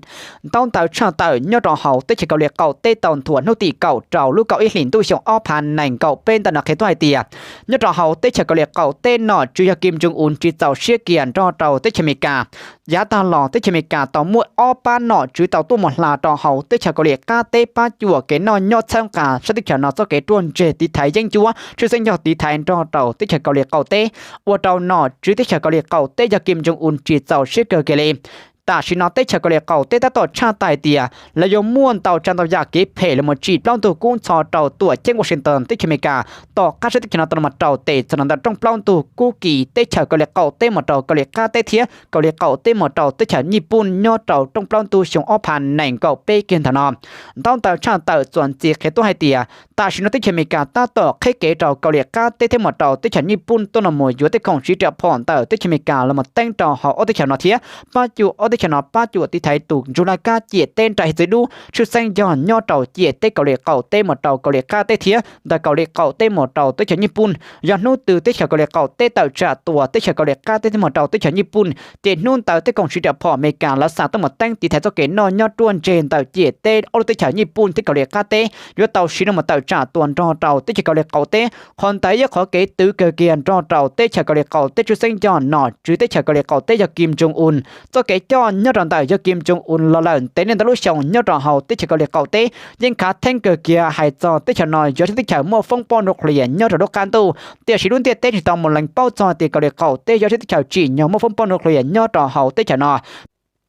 Ntaub ntawv tshaj tawm nyob rau hauv teb chaws Kauslim Qaum Teb tau nthuav hnub tim kaum rau lub kaum ib hlis ntuj xyoo ob phav nees nkaum peb ntawm no qhia tuaj hais tias nyob rau hauv teb chaws Kauslim Qaum Teb nom tswv yog Kim Jong Un tsis txaus siab kiag nrog rau teb chaws Amelikas. Yav tag los teb chaws Amelikas tau muaj ob pab nom tswv tau tuaj mus hla rau hauv teb chaws Kauslim Qab Teb pab cuam kev noj nyob txhawb nqa sab teb chaws no txoj kev ruaj ntseg tiv thaiv yeeb ncuab, tshwj xeeb yog tiv thaiv nrog rau teb chaws Kauslim Qaum Teb, ua rau nom tswv teb chaws Kauslim Qaum Teb yog Kim Jong Un tsis txaus siab kawg kiag li. Tam sim no teb chaws Kauslim Qaum Teb tab tom tshaj tawm hais tias lawv yuav muaj ntau tsav ntau yam kev phem los mus tsim plaub ntug kub ntxhov rau tuam ceeb Washington teb chaws Amelikas tom qab sab teb chaws no tau los mus rau tes txog ntawm rooj plaub ntug kub kis teb chaws Kauslim Qaum Teb mus rau Kauslim Qab Teb thiab Kauslim Qaum Teb mus rau teb chaws Nyij Pooj nyob rau rooj plaub ntug xyoo ob phav nees nkaum peb kiag ntawm no. Ntaub ntawv tshaj tawm txuas ntxiv qhia tuaj hais tias tam sim no teb chaws Amelikas tab tom qhib kev rau Kauslim Qab Teb thiab mus rau teb chaws Nyij Pooj tuaj los mus yuav tej khoom siv riam phom ntawm teb chaws Amelikas los mus teeb rau hauv ob teb chaws no thiab pab cuam ob teb chaws no pab cuam tiv thaiv tus ntsug laj kab ciam teb nra hiav txwv dub, tshwj xeeb yog nyob rau ciam teb Kauslim Qaum Teb mus rau Kauslim Qab Teb thiab ntawm Kauslim Qaum Teb mus rau teb chaws Nyij Pooj. Yog hnub twg teb chaws Kauslim Qaum Teb tawm tsam tua teb chaws Kauslim Qab Teb thiab mus rau teb chaws Nyij Pooj ces hnub ntawd tej khoom siv riam phom Amelikas lawv xa tuaj mus teeb tiv thaiv txoj kev noj nyob ruaj ntseg ntawm ciam teb ob lub teb chaws Nyij Pooj thiab Kauslim Qab Teb yuav tau siv los mus tawm tsam tua nrog rau teb chaws Kauslim Qaum Teb. Qhov ntawd yog qhov kev twv kawg kiag nrog rau teb chaws Kauslim Qaum Teb, tshwj xeeb yog nom tswv teb chaws Kauslim Qaum Teb yog Kim Jong Un. Txoj kev coj nyob rau ntawm yog Kim Jong Un los lawm ntev niaj ntau lub xyoo nyob rau hauv teb chaws Kauslim Qaum Teb yeej khav theeb kawg kiag hais txog teb chaws no yog teb chaws muaj foob pob nuclear nyob rau lub qab ntuj. Tiam sis lub ntiaj teb tsis tau mus lees paub txog tias Kauslim Qaum Teb yog teb chaws tsim nyog muaj foob pob nuclear nyob rau hauv teb chaws no.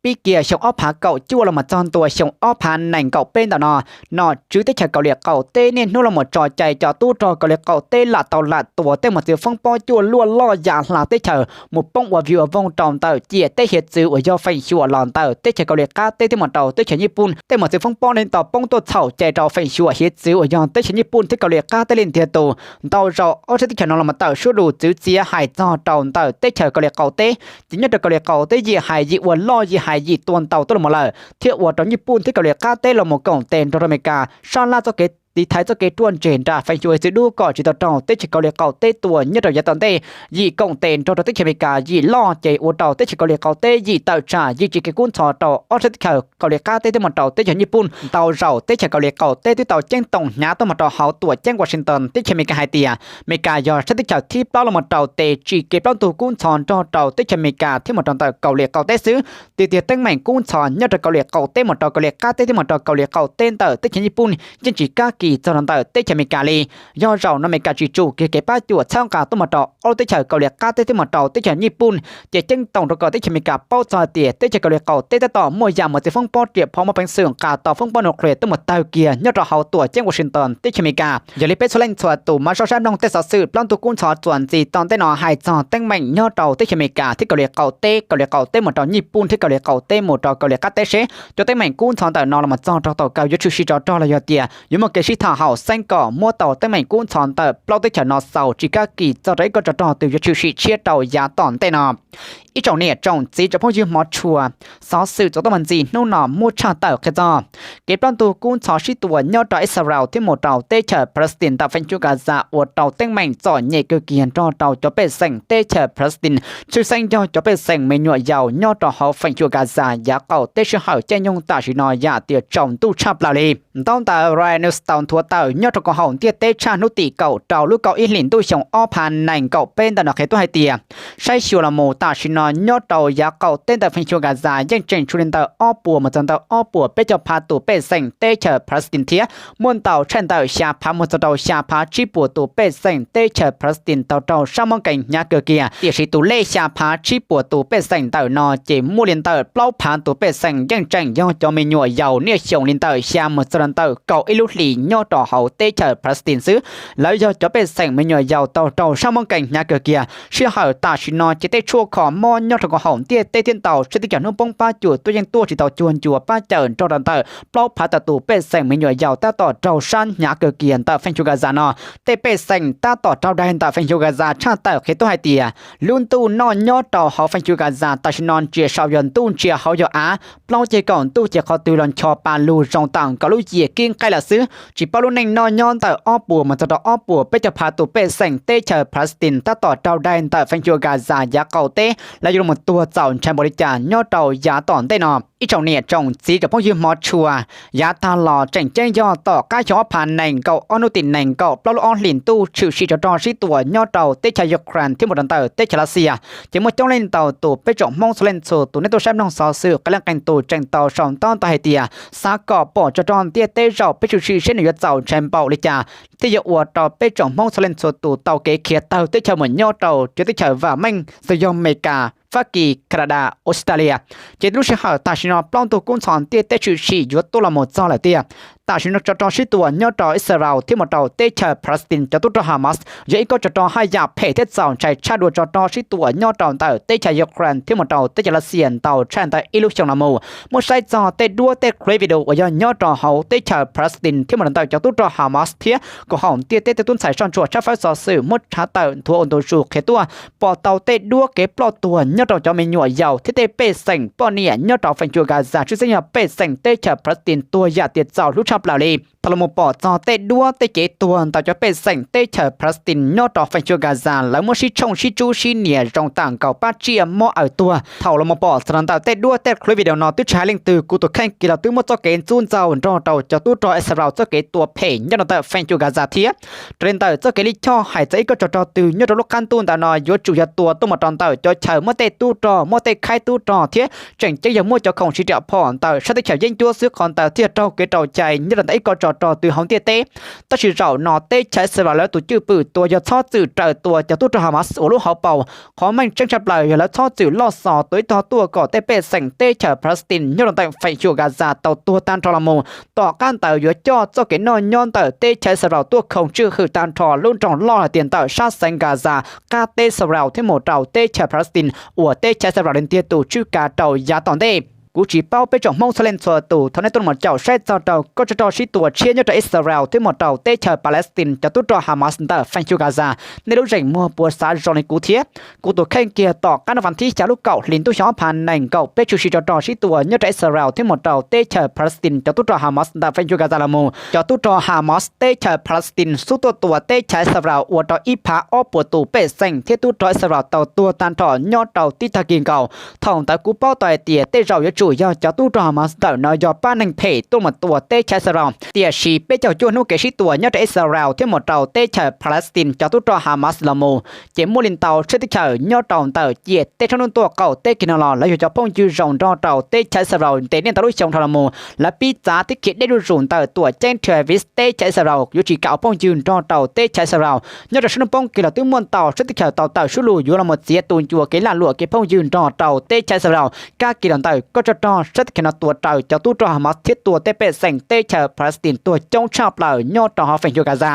Pib kiag xyoo ob phav kaum cuaj los mus txog ntua xyoo ob phav nees nkaum peb ntawm no, nom tswv teb chaws Kauslim Qaum Teb niaj hnub los mus tso cai cov tub rog Kauslim Qaum Teb lam tau lam tua tej mos txwv foob pob cuaj luaj loj ya hla teb chaws mus poob ua vig ua voog rau ntawm ciam teb hiav txwv uas yog feem xyuam los ntawm teb chaws Kauslim Qab Teb thiab mus rau teb chaws Nyij Pooj. Tej mos txwv foob pob no tau poob tuaj txhaum cai rau feem xyuam hiav txwv uas yog teb chaws Nyij Pooj thiab Kauslim Qab Teb li ntiag tus. Ntau zaus ob sab teb chaws no los mus tawm suab lus txwv txiav hais txog rau ntawm teb chaws Kauslim Qaum Teb, ces nyob rau Kauslim Qaum Teb yim hais yim ua loj, yim hais yim tua ntau tuaj los mus lawm, thiab ua rau Nyij Pooj thiab Kauslim Qab Teb los mus koom tes nrog rau Amelikas sab laj txoj kev tiv thaiv txoj kev ruaj ntseg nram feem xyuam Hwm Txwv Dub kom tsis tau raug teb chaws Kauslim Qaum Teb tua nyob rau yav tom ntej. Yim koom tes nrog rau teb chaws Amelikas yim loj ces ua rau teb chaws Kauslim Qaum Teb yim tawm tsam yim tsis kev kub ntxhov rau ob sab teb chaws Kauslim Qab Teb thiab mus rau teb chaws Nyij Pooj. Ntau zaus teb chaws Kauslim Qaum Teb twb tau ceeb toom hnyav tuaj mus rau hauv tuam ceeb Washington teb chaws Amelikas hais tias Amelikas yog sab teb chaws thib plaub los mus rau tes tsis kev plaub ntug kub ntxhov nrog rau teb chaws Amelikas thiab mus rau ntawm Kauslim Qaum Teb xwb. Tiag tiag teeb meem kub ntxhov nyob rau Kauslim Qaum Teb mus rau Kauslim Qab Teb thiab mus rau Kauslim Qaum Teb ntawm teb chaws Nyij Pooj yeej tsis kab kis txog rau ntawm teb chaws Amelikas li. Yog zaum no Amelikas tsis tsum kiag kev pab cuam txhawb nqa tuaj mus rau ob lub teb chaws Kauslim Qab Teb thiab mus rau teb chaws Nyij Pooj, ces ceeb toom rau kom teb chaws Amelikas paub txog hais tias teb chaws Kauslim Qaum Teb tab tom muaj yam mus txiv foob pob riam phom muaj peev xwm nqa tau foob pob nuclear tuaj mus tawg kiag nyob rau hauv tuam ceeb Washington teb chaws Amelikas. Yog li peb txhua leej txhua tus mam soj saib mloog tej xov xwm plaub ntug kub ntxhov txuas ntxiv tom ntej no hais txog teeb meem nyob rau teb chaws Amelikas thiab Kauslim Qaum Teb, Kauslim Qaum Teb mus rau Nyij Pooj thiab Kauslim Qaum Teb mus rau Kauslim Qab Teb seb cov teeb meem kub ntxhov ntawm no los mus txog rau thaum kawg yuav tshwm sim tsov rog los yog tias yuav muaj kev sib tham haum xeeb kom muab tau teeb meem kub ntxhov ntawm plaub teb chaws no xaus tsis kab kis txog rau ib kob tsov rog twg yuav tshwm sim tshiab rau yav tom ntej no. Ib tsoom niam tsoom txiv tsoom phooj ywg hmov tshua, xov xwm txuas tuaj mus ntxiv hnub no muaj tshaj tawm qhia txog kev plaub ntug kub ntxhov sib tua nyob rau Israel thiab mus rau teb chaws Palestine ntawm feem xyuam Gaza ua rau teeb meem txom nyem kawg kiag nrog rau cov pej xeem teb chaws Palestine, tshwj xeeb yog cov pej xeem me nyuam yaus nyob rau hauv feem xyuam Gaza yav qaum teb sij hawm caij nyoog tam sim no yam tias tsaus ntuj tshaj plaws li. Ntaub ntawv Rai News tau nthuav tawm nyob rau koom haum ntiaj teb tshaj hnub tim kaum rau lub kaum ib hlis ntuj xyoo ob phav nees nkaum peb ntawm no qhia tuaj hais tias saib xyuas los mus tam sim no nyob rau yav qaum teb ntawm feem xyuam Gaza yeej tseem tshuav li ntawm ob puas mus txog ntawm ob puas peb caug phav tus pej xeem teb chaws Palestine thiab muaj ntau tshaj ntawm xya phav mus txog rau xya phav tsib puas tus pej xeem teb chaws Palestine tau raug sab mob nkees hnyav kawg kiag. Tiam sis tus lej xya phav tsib puas tus pej xeem ntawm no ces muaj li ntawm plaub phav tus pej xeem yeej tseem yog cov me nyuam yaus niaj xyoo li ntawm xya mus txog rau ntawm kaum ib lub hlis nyob rau hauv teb chaws Palestine xwb. Lawv yog cov pej xeem me nyuam yaus tau raug sab mob nkees hnyav kawg kiag. Sij hawm tam sim no ces tej tshuaj kho mob nyob rau koom haum ntiaj teb thiab ntau tsheb teb chaws hnub poob pab cuam tuaj yeej tuaj tsis tau cuag ncua pab cawm nrog rau ntawm plaub phav tawm tus pej xeem me nyuam yaus tab tom raug sab hnyav kawg kiag ntawm feem xyuam Gaza no. Tej pej xeem tab tom raug dai ntawm feem xyuam Gaza tshaj tawm qhia tuaj hais tias lub ntuj noj nyob rau hauv feem xyuam Gaza tam sim no ntsia saum yog ntuj, ntsia hauv yog av, plaub ceg kaum ntuj ces qhov twg los ncho pa lug zoo tam nkaus lub yias kib nqaij lawm xwb. Tsis paub lub neej noj nyob ntawm ob puas mus txog rau ob puas peb caug phav tus pej xeem teb chaws Palestine tab tom raug dai ntawm feem xyuam Gaza yav qaum teb lawv yuav los tuag txaus ntshai npaum li cas nyob rau yav tom ntej no. Ib tsoom niam tsoom txiv tsoom phooj ywg hmov tshua, yav tag los tseem ceeb yog tom qab xyoo ob phav nees nkaum ob hnub tim nees nkaum plaub lub ob hlis ntuj tshwm sim tsov rog sib tua nyob rau teb chaws Ukraine thiab mus rau ntawm teb chaws Lav Xias, ces muaj coob leej ntau tus peb tsoom Hmoob txhua leej txhua tus nej tuaj saib mloog xov xwm qee leej qee tus tseem tau sau ntaub ntawv hais tias xav kom pom tsov rog ntiaj teb zaum peb tshwm sim seb nws yuav txaus ntshai npaum li cas thiab yuav ua rau peb tsoom Hmoob txhua leej txhua tus tau kev khiav tawg teb chaws mus nyob rau cov teb chaws vam meej xws yog Amelikas, Fab Kis, Kanadas, Australia. Ces lub sij hawm tam sim no plaub ntug kub ntxhov ntiaj teb tshwm sim yuav tuaj los mus txog lawm tiag. Tam sim no tsov rog sib tua nyob rau Israel thiab mus rau teb chaws Palestine cov tub rog Hamas yog ib kob tsov rog haj yam phem thiab txaus ntshai tshaj dua tsov rog sib tua nyob rau ntawm teb chaws Ukraine thiab mus rau teb chaws Lav Xias ntau tshaj ntawm ib lub xyoo los mus. Muab saib txog tej duab tej clip video uas yog nyob rau hauv teb chaws Palestine thiab mus rau ntawm cov tub rog Hamas thiab koom haum ntiaj teb tej tub ntxhais soj ntsuam tshaj fawb xov xwm muab tshaj tawm nthuav ua ntu zus qhia tuaj, pom tau tej duab kev ploj tuag nyob rau cov me nyuam yaus thiab tej pej xeem poj niam nyob rau feem xyuam Gaza tshwj xeeb yog pej xeem teb chaws Palestine tuag yam tias txaus hlub tshaj plaws li. Thaum los mus pom txog tej duab tej kev tuag ntawm cov pej xeem teb chaws Palestine nyob rau feem xyuam Gaza lawv muab sib tshooj sib tsub sib nias zoo tam nkaus pab tsiaj mob aws tuag. Thaum los mus pom txog rau ntawm tej duab tej clip video no twb tsis hais leej twg kuv tus kheej kiag los twb muaj txoj kev ntxub ntxaug nrog rau cov tub rog Israel txoj kev tua phem nyob rau ntawm feem xyuam Gaza thiab. Raws li ntawm txoj kev lij choj hais txog ib kob tsov rog twg nyob rau lub qab ntuj ntawm no yuav tsum yog tua tuaj mus rau ntawm cov chaw muaj tej tub rog muaj tej khaib tub rog thiab tseem ceeb yog muaj cov khoom siv riam phom ntawm sab teb chaws yeeb ncuab xwb qhov ntawd thiaj raug kev rau cai nyob rau ntawm ib kob tsov rog twg hauv ntiaj teb. Tab sis zaum no teb chaws Israel lawv tus cwj pwm tua yog txhob txwm raws tua cov tub rog Hamas ua lub hauv paus. Qhov meej tseeb tshaj plaws yog lawv txhob txwm loj xo tua ib tog tuaj kom tej pej xeem teb chaws Palestine nyob rau ntawm feem xyuam Gaza tau tuag tag nrho los mus. Tom qab ntawd yuav coj txoj kev noj nyob ntawm teb chaws Israel tuaj khoom tswj hwm tag nrho lub nroog loj hais tias ntawm sab xeev Gaza qab teb Israel thiab mus rau teb chaws Palestine uas teb chaws Israel li ntiag tus tswj kav rau yav tom ntej. Kuv tsis paub peb tsoom Hmoob txhua leej txhua tus, thaum nej tuaj los caum saib txog rau kob tsov rog sib tua tshiab nyob rau Israel thiab mus rau teb chaws Palestine cov tub rog Hamas ntawm feem xyuam Gaza, nej lub zeem muag puas xav zoo li kuv thiab? Kuv tus kheej kiag tom qab naj vas thib xya lub kaum hlis ntuj xyoo ob phav nees nkaum peb tshwm sim tso rog sib tua nyob rau Israel thiab mus rau teb chaws Palestine cov tub rog Hamas ntawm feem xyuam Gaza los mus. Cov tub rog Hamas teb chaws Palestine xub tuaj tua teb chaws Israel ua rau ib phav ob puas tus pej xeem thiab tub rog Israel tau tuag tag nrho nyob rau tib tag kis nkaus. Thaum ntawd kuv paub tau hais tias tej zaum yuav tsum yog cov tub rog Hamas ntawm no yog pab neeg phem tuaj mus tua teb chaws Israel. Tiam sis peb caug cuaj hnub kev sib tua nyob rau Israel thiab mus rau teb chaws Palestine cov tub rog Hamas los mus, ces muaj li ntau tshab teb chaws nyob rau ntawm ciam teb tshab hnub tuaj qaum teb kis no los lawv yog cov phooj ywg zoo nrog rau teb chaws Israel ntev niaj ntau lub xyoo dhau los mus. Lawv pib txav thiab khiav deb zuj zus ntawm tuam ceeb Travis teb chaws Israel yuav tsis kam ua phooj ywg nrog rau teb chaws Israel. Nyob rau sab hnub poob kis los twb muaj ntau tshab teb chaws tau tawm suab lug yuav los mus txiav tus ncua kev laj luam kev phooj ywg nrog rau teb chaws Israel. Kab kis los ntawm kob tsov rog sab teb chaws no tua raws cov tub rog Hamas thiab tua tej pej xeem teb chaws Palestine tuag coob tshaj plaws nyob rau hauv feem xyuam Gaza.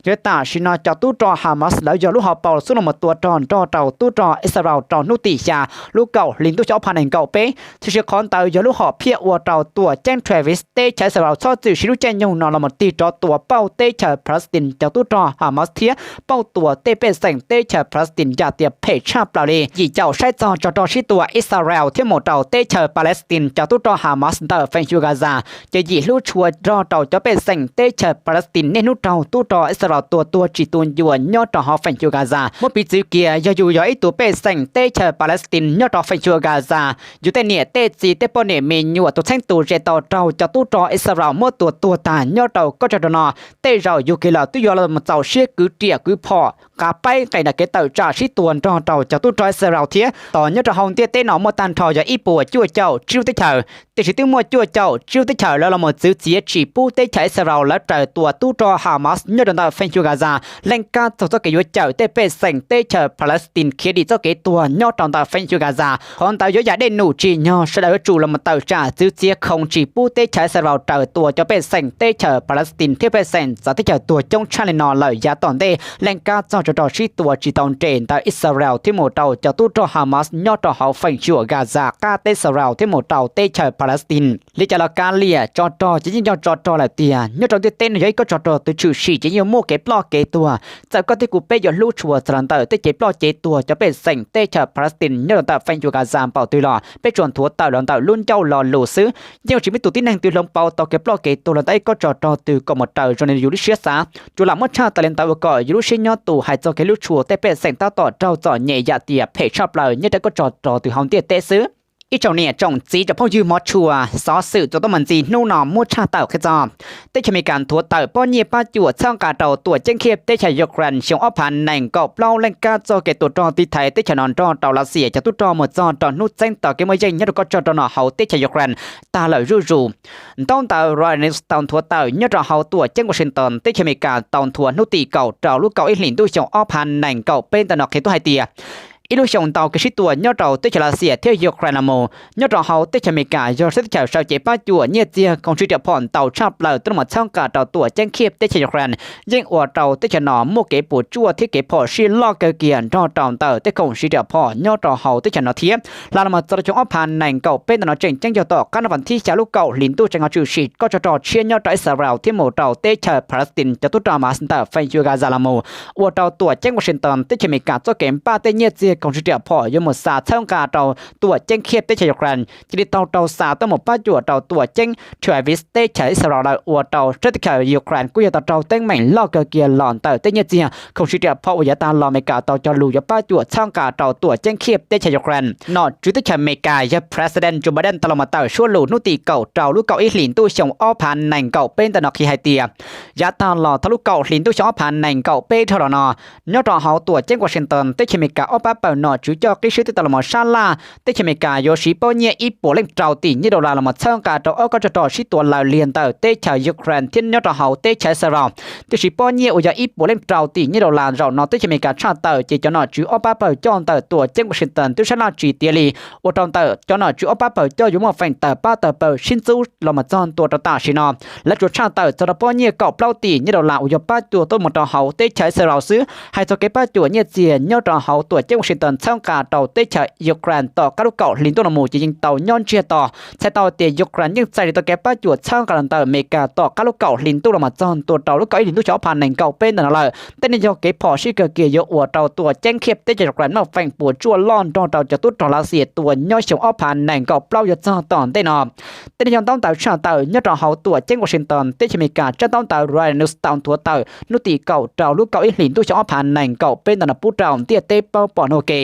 Yog li tam sim no cov tub rog Hamas lawv yog lub hauv paus xub los mus tua rog nrog rau tub rog Israel rau hnub tim xya lub kaum hlis ntuj xyoo ob phav nees nkaum peb. Tiam sis qhov ntawd yog lub hom phiaj ua rau tuam ceeb Travis teb chaws Israel txhob txwm siv lub caij nyoog no los mus tig rov tua pauj teb chaws Palestine cov tub rog Hamas thiab pauj tua tej pej xeem teb chaws Palestine yam tias phem tshaj plaws li. Yim caum saib txog tsov rog sib tua Israel thiab mus rau teb chaws Palestine cov tub rog Hamas ntawm feem xyuam Gaza, ces yim hlub tshua nrog rau cov pej xeem teb chaws Palestine niaj hnub raug tub rog Israel tua tuag tsis tu ncua nyob rau hauv feem xyuam Gaza. Muab piv txwv kiag yog yus yog ib tug pej xeem teb chaws Palestine nyob rau feem xyuam Gaza, yus tej niam tej txiv tej poj niam me nyuam tus txheeb tus ze tau raug cov tub rog Israel muab tua tuag tag nyob rau kob tsov rog no, tej zaum yus kiag los twb yuav los mus txaus siab kwv riam kwv phom nqa paib nqes nram kev tawm tsam sib tua nrog rau cov tub rog Israel thiab. Tos nyob rau hauv ntiaj teb no muaj tag nrho yog ib puas cuaj caum tsib lub teb chaws, tiam sis twb muaj cuaj caum tsib lub teb chaws lawv los mus txwv txiav tsis pub teb chaws Israel lawv raws tua tub rog Hamas nyob rau ntawm feem xyuam Gaza, leej kab txog txoj kev yuav cawm tej pej xeem teb chaws Palestine khiav dim txoj kev tuag nyob rau ntawm feem xyuam Gaza. Qhov ntawd yuav yam dej num tsim nyog sawv daws yuav tsum los mus tawm tsam txwv txiav khoom tsis pub teb chaws Israel raws tua cov pej xeem teb chaws Palestine thiab pej xeem txawv teb chaws tuag coob tshaj li no lawm yav tom ntej. Leej kab txog tsov rog sib tua tsis tau nres ntawm Israel thiab mus rau cov tub rog Hamas nyob rau hauv feem xyuam Gaza qab teb Israel thiab mus rau teb chaws Palestine. Li cas los kav liam, tsov rog ces yeej yog tsov rog lawm tiag. Nyob rau ntiaj teb no yog ib kob tsov rog twg tshwm sim ces yeej yuav muaj kev ploj kev tuag. Txawm koj thiab kuv peb yuav hlub tshua txog los ntawm tej kev ploj kev tuag cov pej xeem teb chaws Palestine nyob rau ntawm feem xyuam Gaza npaum twg los peb tsuas nthuav tawm los ntawm lub ncauj lo lus xwb. Yeej yuav tsis muaj ib tug tib neeg twg hloov pauv tau kev ploj kev tuag los ntawm ib kob tsov rog twg kom mus raws zoo li yus lub siab xav. Tsuas lam muab tshaj tawm li ntawd ua kom yus lub siab nyob tus hais txog kev hlub tshua tej pej xeem tab tom raug txom nyem yam tias phem tshaj plaws nyob rau kob tsov rog twg hauv ntiaj teb xwb. Ib tsoom niam tsoom txiv tsoom phooj ywg hmov tshua, xov xwm txuas tuaj mus ntxiv hnub no muab tshaj tawm qhia txog teb chaws Amelikas nthuav tawm pob nyiaj pab cuam txhawb nqa rau tuam ceeb Kiev teb chaws Ukraine xyoo ob phav nees nkaum plaub leej kab txoj kev tua rog tiv thaiv teb chaws no nrog rau Lav Xias cov tub rog mus txog rau hnub txeeb tos kev muaj yeej nyob rau kob tsov rog no hauv teb chaws Ukraine tag lawm zuj zus. Ntaub ntawv Reuters tau nthuav tawm nyob rau hauv tuam ceeb Washington teb chaws Amelikas tau nthuav hnub tim kaum rau lub kaum ib hlis ntuj xyoo ob phav nees nkaum peb ntawm no qhia tuaj hais tias ib lub xyoo ntau kev sib tua nyob rau teb chaws Lav Xias thiab Ukraine los mus, nyob rau hauv teb chaws Amelikas yog sab teb chaws sawv cev pab cuam nyiaj txiag khoom sib riam phom ntau tshaj plaws tuaj los mus txhawb nqa rau tuam ceeb Kiev teb chaws Ukraine, yeej ua rau teb chaws no muaj kev puas tsuaj thiab kev phom sij loj kawg kiag nrog rau ntawm tej khoom sib riam phom nyob rau hauv teb chaws no thiab. Hla los mus txog rau xyoo ob phav nees nkaum peb ntawm no tseem ceeb yog tom qab naj vas thib xya lub kaum hlis ntuj tseem ho tshwm sim kob tsov rog tshiab nyob rau Israel thiab mus rau teb chaws Palestine cov tub rog Hamas ntawm feem xyuam Gaza los mus, ua rau tuam ceeb Washington teb chaws Amelikas txoj kev npaj tej nyiaj txiag khoom sib riam phom yuav mus xa txhawb nqa rau tuam ceeb Kiev teb chaws Ukraine cia li tau raug xa tuaj mus pab cuam rau tuam ceeb Tel Aviv teb chaws Israel lawm, ua rau sab teb chaws Ukraine kuj yog tau raug teeb meem loj kawg kiag los ntawm tej nyiaj txiag khoom sib riam phom uas yav tag los Amelikas tau cog lus yuav pab cuam txhawb nqa rau tuam ceeb Kiev teb chaws Ukraine. Nom tswv teb chaws Amelikas yog President Joe Biden tau los mus tawm suab lus hnub tim kaum rau lub kaum ib hlis ntuj xyoo ob phav nees nkaum peb ntawm no qhia hais tias yav tag los thaum lub kaum hlis ntuj xyoo ob phav nees nkaum peb dhau los no, nyob rau hauv tuam ceeb Washington teb chaws Amelikas ob pab pawg nom tswv coj qib swb twb tau los mus sab laj teb chaws Amelikas yuav siv pob nyiaj ib puas leej rau tim nyiaj dollar los mus txhawb nqa rau ob kob tsov rog sib tua laws liag ntawm teb chaws Ukraine thiab nyob rau hauv teb chaws Israel. Tiam sis pob nyiaj uas yog ib puas leej rau tim nyiaj dollar zaum no teb chaws Amelikas tshaj tawm ces cov nom tswv ob pab pawg coj ntawm tuam ceeb Washington twb sab laj tsis tiav li, ua rau ntawm cov nom tswv ob pab pawg coj yuav muaj feem tawg pab tawg pawg sib ntxub los mus txog ntua rau tam sim no. Lawv tsuas tshaj tawm txog rau pob nyiaj kaum plaub tim nyiaj dollar uas yog pab cuam tuaj mus rau hauv teb chaws Israel xwb. Hais txog kev pab cuam nyiaj txiag nyob rau hauv tuam ceeb Washington Washington txhawb nqa rau teb chaws Ukraine tom qab lub kaum hli ntuj no mus ces yeej tau nyob ntsiag to. Txhais tau tias Ukraine yeej txais tau kev pab cuam txhawb nqa los ntawm Amelikas tom qab lub kaum hli ntuj los mas txog ntua rau lub kaum ib hlis ntuj xyoo ob phav nees nkaum peb ntawm no lawm. Tej no yog kev phom sij kawg kiag yuav ua rau tus ceeb Kyiv teb chaws Ukraine muaj feem puas tsuaj loj nrog rau cov tub rog Lav Xias tua nyob xyoo ob phav nees nkaum plaub yuav txog tom ntej no. Tej no yog ntaub ntawv tshaj tawm nyob rau hauv tuam ceeb Washington teb chaws Amelikas tsab ntaub ntawv Reuters News tau nthuav tawm hnub tim kaum rau lub kaum ib hlis ntuj xyoo ob phav nees nkaum peb ntawm no pub rau ntiaj teb paub pom hnub ua ke.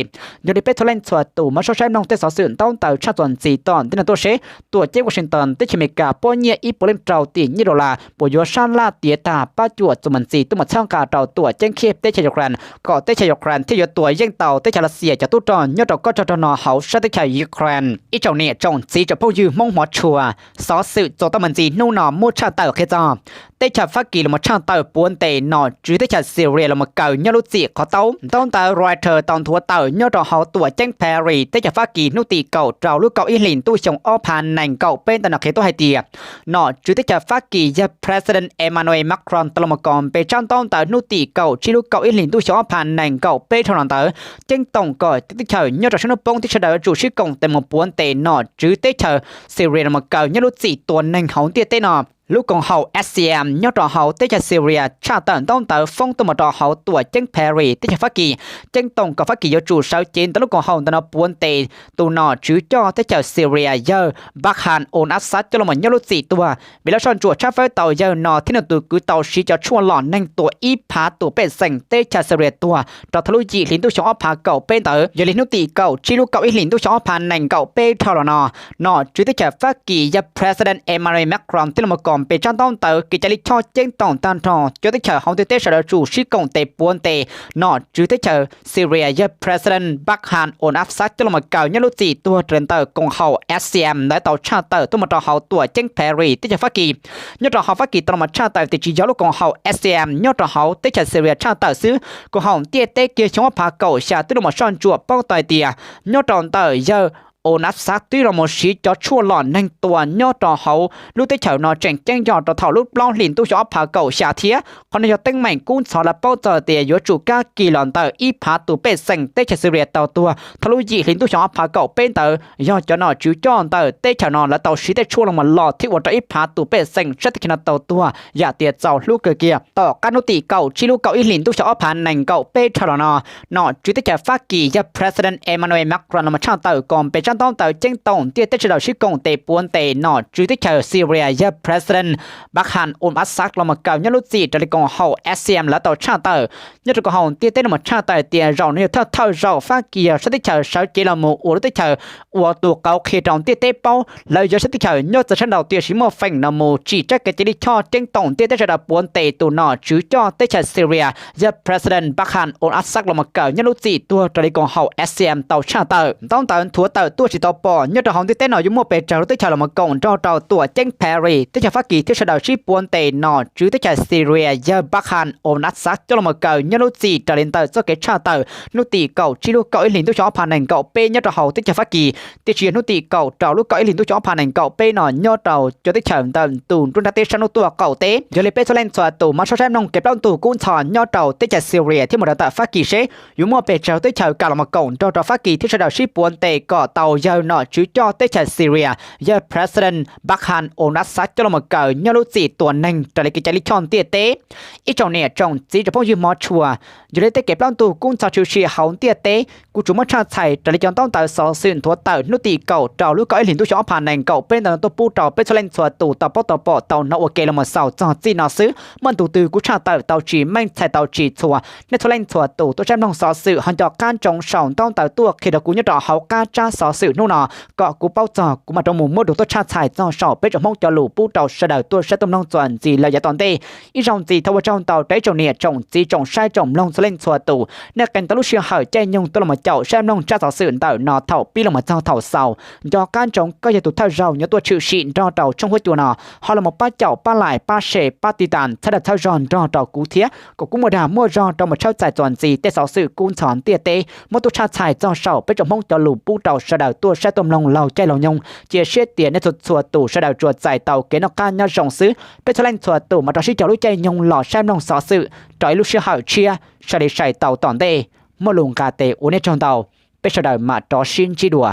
Yog li peb txhua leej txhua tus mam soj saib mloog tej xov xwm ntaub ntawv tshaj txuas ntxiv tom ntej no tuaj seb tuam ceeb Washington teb chaws Amelikas pob nyiaj ib puas leej rau tim nyiaj dollar puas yuav sab laj tiav tag pab cuam txuas mus ntxiv tuaj mus txhawb nqa rau tuam ceeb Kyiv teb chaws Ukraine kom teb chaws Ukraine thiaj yuav tua yeej tau teb chaws Lav Xias cov tub rog nyob rau kob tsov rog no hauv sab teb chaws Ukraine. Ib tsoom niam tsoom txiv tsoom phooj ywg Hmoob hmov tshua, xov xwm txuas tau mus ntxiv hnub no muab tshaj tawm qhia txog teb chaws Fab Kis los mus tshaj tawm puav ntes nom tswv teb chaws Syria los mus kaw nyob lub txim qhov taub. Ntaub ntawv Reuters tau nthuav tawm nyob rau hauv tuam ceeb Paris teb chaws Fab Kis hnub tim kaum rau lub kaum ib hlis ntuj xyoo ob phav nees nkaum peb ntawm no qhia tuaj hais tias nom tswv teb chaws Fab Kis yawg President Emmanuel Macron tau los mus kos pes tsab ntaub ntawv hnub tim kaum tsib lub kaum ib hlis ntuj xyoo ob phav nees nkaum peb dhau los ntawd ceeb toom kom cov teb chaws nyob rau sab hnub poob thiab sawv daws yuav tsum sib koom tes mus puav ntes nom tswv teb chaws Syria los mus kaw nyob lub txim tua neeg hauv ntiaj teb no. Lub koom haum ASEAN nyob rau hauv teb chaws Syria tshaj tawm ntaub ntawv foob tuaj mus rau hauv tuam ceeb Paris teb chaws Fab Kis ceeb toom kom Fab Kis yuav tsum sawv cev ntawm lub koom haum ntawm no puav ntes tus nom tswv coj teb chaws Syria yawg Bahamas al-Assad coj los mus nyob lub txim tuag. Vim lawv soj ntsuam tshawb fawb tau yawg no thiab nws tus kwv tau siv cov tshuaj lom neeg tua ib phav tus pej xeem teb chaws Syria tuag rau thaum lub yim hli ntuj xyoo ob phav kaum peb ntawd. Yog li hnub tim kaum tsib lub kaum ib hlis ntuj xyoo ob phav nees nkaum peb dhau los no, nom tswv teb chaws Fab Kis yawg President Emmanuel Macron thiaj los mus kos pes tsab ntaub ntawv kev cai lij choj ceeb toom tag nrho cov teb chaws hauv ntiaj teb sawv daws tsum sib koom tes puav ntes nom tswv teb chaws Syria yawg President Bahamas al-Assad coj los mus kaw nyob lub txim tuag raws li ntawm koom haum ASEAN lawv tau tshaj tawm tuaj mus rau hauv tuam ceeb Paris teb chaws Fab Kis. Nyob rau hauv Fab Kis tau los mus tshaj tawm tias tsis yog lub koom haum ASEAN nyob rau hauv teb chaws Syria tshaj tawm xwb, koom haum ntiaj teb kiag xyoo ob phav kaum xya twb los mus soj ntsuam paub tau hais tias nyob rau ntawm yawg al-Assad twb los mus siv cov tshuaj lom neeg tua nyob rau hauv lub teb chaws no tseem ceeb yog rau thaum lub plaub hlis ntuj xyoo ob phav kaum xya thiab. Qhov no yog teeb meem kub ntxhov lawv paub txog tias yuav tsum kab kis los ntawm ib phav tus pej xeem teb chaws Syria tau tuag thaum lub yim hli ntuj xyoo ob phav kaum peb ntawd yog cov nom tswv coj ntawm teb chaws no lawv tau siv tej tshuaj los mus lom thiab ua rau ib phav tus pej xeem sab teb chaws no tau tuag yam tias txaus hlub kawg kiag. Tom qab hnub tim kaum tsib lub kaum ib hlis ntuj xyoo ob phav nees nkaum peb dhau los no, nom tswv teb chaws Fab Kis yawg President Emmanuel Macron los mus tshaj tawm kos pes tsab ntaub ntawv ceeb toom ntiaj teb sawv daws sib koom tes puav ntes nom tswv teb chaws Syria yawg President Bahamas al-Assad los mus kaw nyob lub txim raws li koom haum ASEAN lawv tau tshaj tawm. Nyob rau koom haum ntiaj teb los mus tshaj tawm tias zaum no yog thawj thawj zaum Fab Kis yog sab teb chaws sawv cev los mus ua lub teb chaws ua tus qauv qhia rau ntiaj teb paub lawv yog sab teb chaws nyob txawv sab nraud tiam sis muaj feem no mus tsim tsav kev cai lij choj ceeb toom ntiaj teb sawv daws puav ntes tus nom tswv coj teb chaws Syria yawg President Bahamas al-Assad los mus kaw nyob lub txim tuag raws li koom haum ASEAN tau tshaj tawm. Ntaub ntawv nthuav tawm tuaj tsis tau pom nyob rau hauv ntiaj teb no yuav muaj pes tsawg lub teb chaws los mus koom nrog rau tuam ceeb Paris teb chaws Fab Kis thiab sawv daws sib puav ntes nom tswv teb chaws Syria yawg Bahamas al-Assad coj los mus kaw nyob lub txim raws li ntawm txoj kev tshaj tawm hnub tim kaum tsib lub kaum ib hlis ntuj xyoo ob phav nees nkaum peb nyob rau hauv teb chaws Fab Kis, tiam sis yog hnub tim kaum rau lub kaum ib hlis ntuj xyoo ob phav nees nkaum peb no nyob rau cov teb chaws ntawm ntu nruab nrab teb sab hnub tuaj qaum teb. Yog li peb txhua leej txhua tus mam soj saib mloog kev plaub ntug kub ntxhov nyob rau teb chaws Syria thiab mus rau ntawm Fab Kis seb yuav muaj pes tsawg teb chaws kam los mus koom nrog rau Fab Kis thiab sawv daws sib puav ntes kom tau yawg nom tswv coj teb chaws Syria yawg President Bahamas al-Assad coj los mus kaw nyob lub txim tua neeg raws li kev cai lij choj ntiaj teb. Ib tsoom niam tsoom txiv tsoom phooj ywg hmov tshua, yog li tej kev plaub ntug kub ntxhov tshwm sim hauv ntiaj teb, kuv tsuas muab tshaj txhais raws li cov ntaub ntawv xov xwm nthuav tawm hnub tim kaum rau lub kaum ib hlis ntuj xyoo ob phav nees nkaum peb ntawd tuaj pub rau peb txhua leej txhua tus tau paub tau pom tau hnov ua ke los mus xaus txog txij no xwb. Muaj ntu twg kuv tshaj tawm tau tsis meej txhais tau tsis txhua, nej txhua leej txhua tus tuaj saib mloog xov xwm ho nco qab ntsoov saum ntaub ntawv tuaj qhia rau kuv nyob rau hauv qab tsab xov xwm hnub no kom kuv paub txog kuv mam rov mus muab dua tuaj tshaj txhais txog saum peb tsoom Hmoob cov lus pub rau sawv daws tuaj saib tuaj mloog txuas ntxiv lawm yav tom ntej. Ib zaug ntxiv thov ua tsaug ntau rau ib tsoom niam tsoom txiv tsoom saib tsoom mloog txhua leej txhua tus, nej qee tau lub sij hawm caij nyoog tuaj los caum saib mloog tsab xov xwm ntawm no thaum pib los mus txog thaum xaus. Nco qab ntsoov koj yog tus thawj zaug nyob tuaj tshwm sim nrog rau tshooj huab cua no, ho los pab caum pab like pab share pab tiv tas txhawb dag txhawb zog nrog rau kuv thiab kom kuv muaj dag muaj zog rau mus tshawb txais txuas ntxiv tej xov xwm kub ntxhov ntiaj teb muab tuaj tshaj txhais txog saum peb tsoom Hmoob cov lus pub rau sawv daws tuaj saib tuaj mloog laug caij laug nyoog. Cia siab tias nej txhua txhua tus sawv daws tsuas txais tau kev noj qab nyob zoo xwb. Peb txhua leej txhua tus mam rov sib cog lub caij nyoog los saib mloog xov xwm rau ib lub sij hawm tshiab sai li sai tau tom ntej. muaj lus nqa tes ua nej tsaug ntau, peb sawv daws mam rov sib ntsib dua.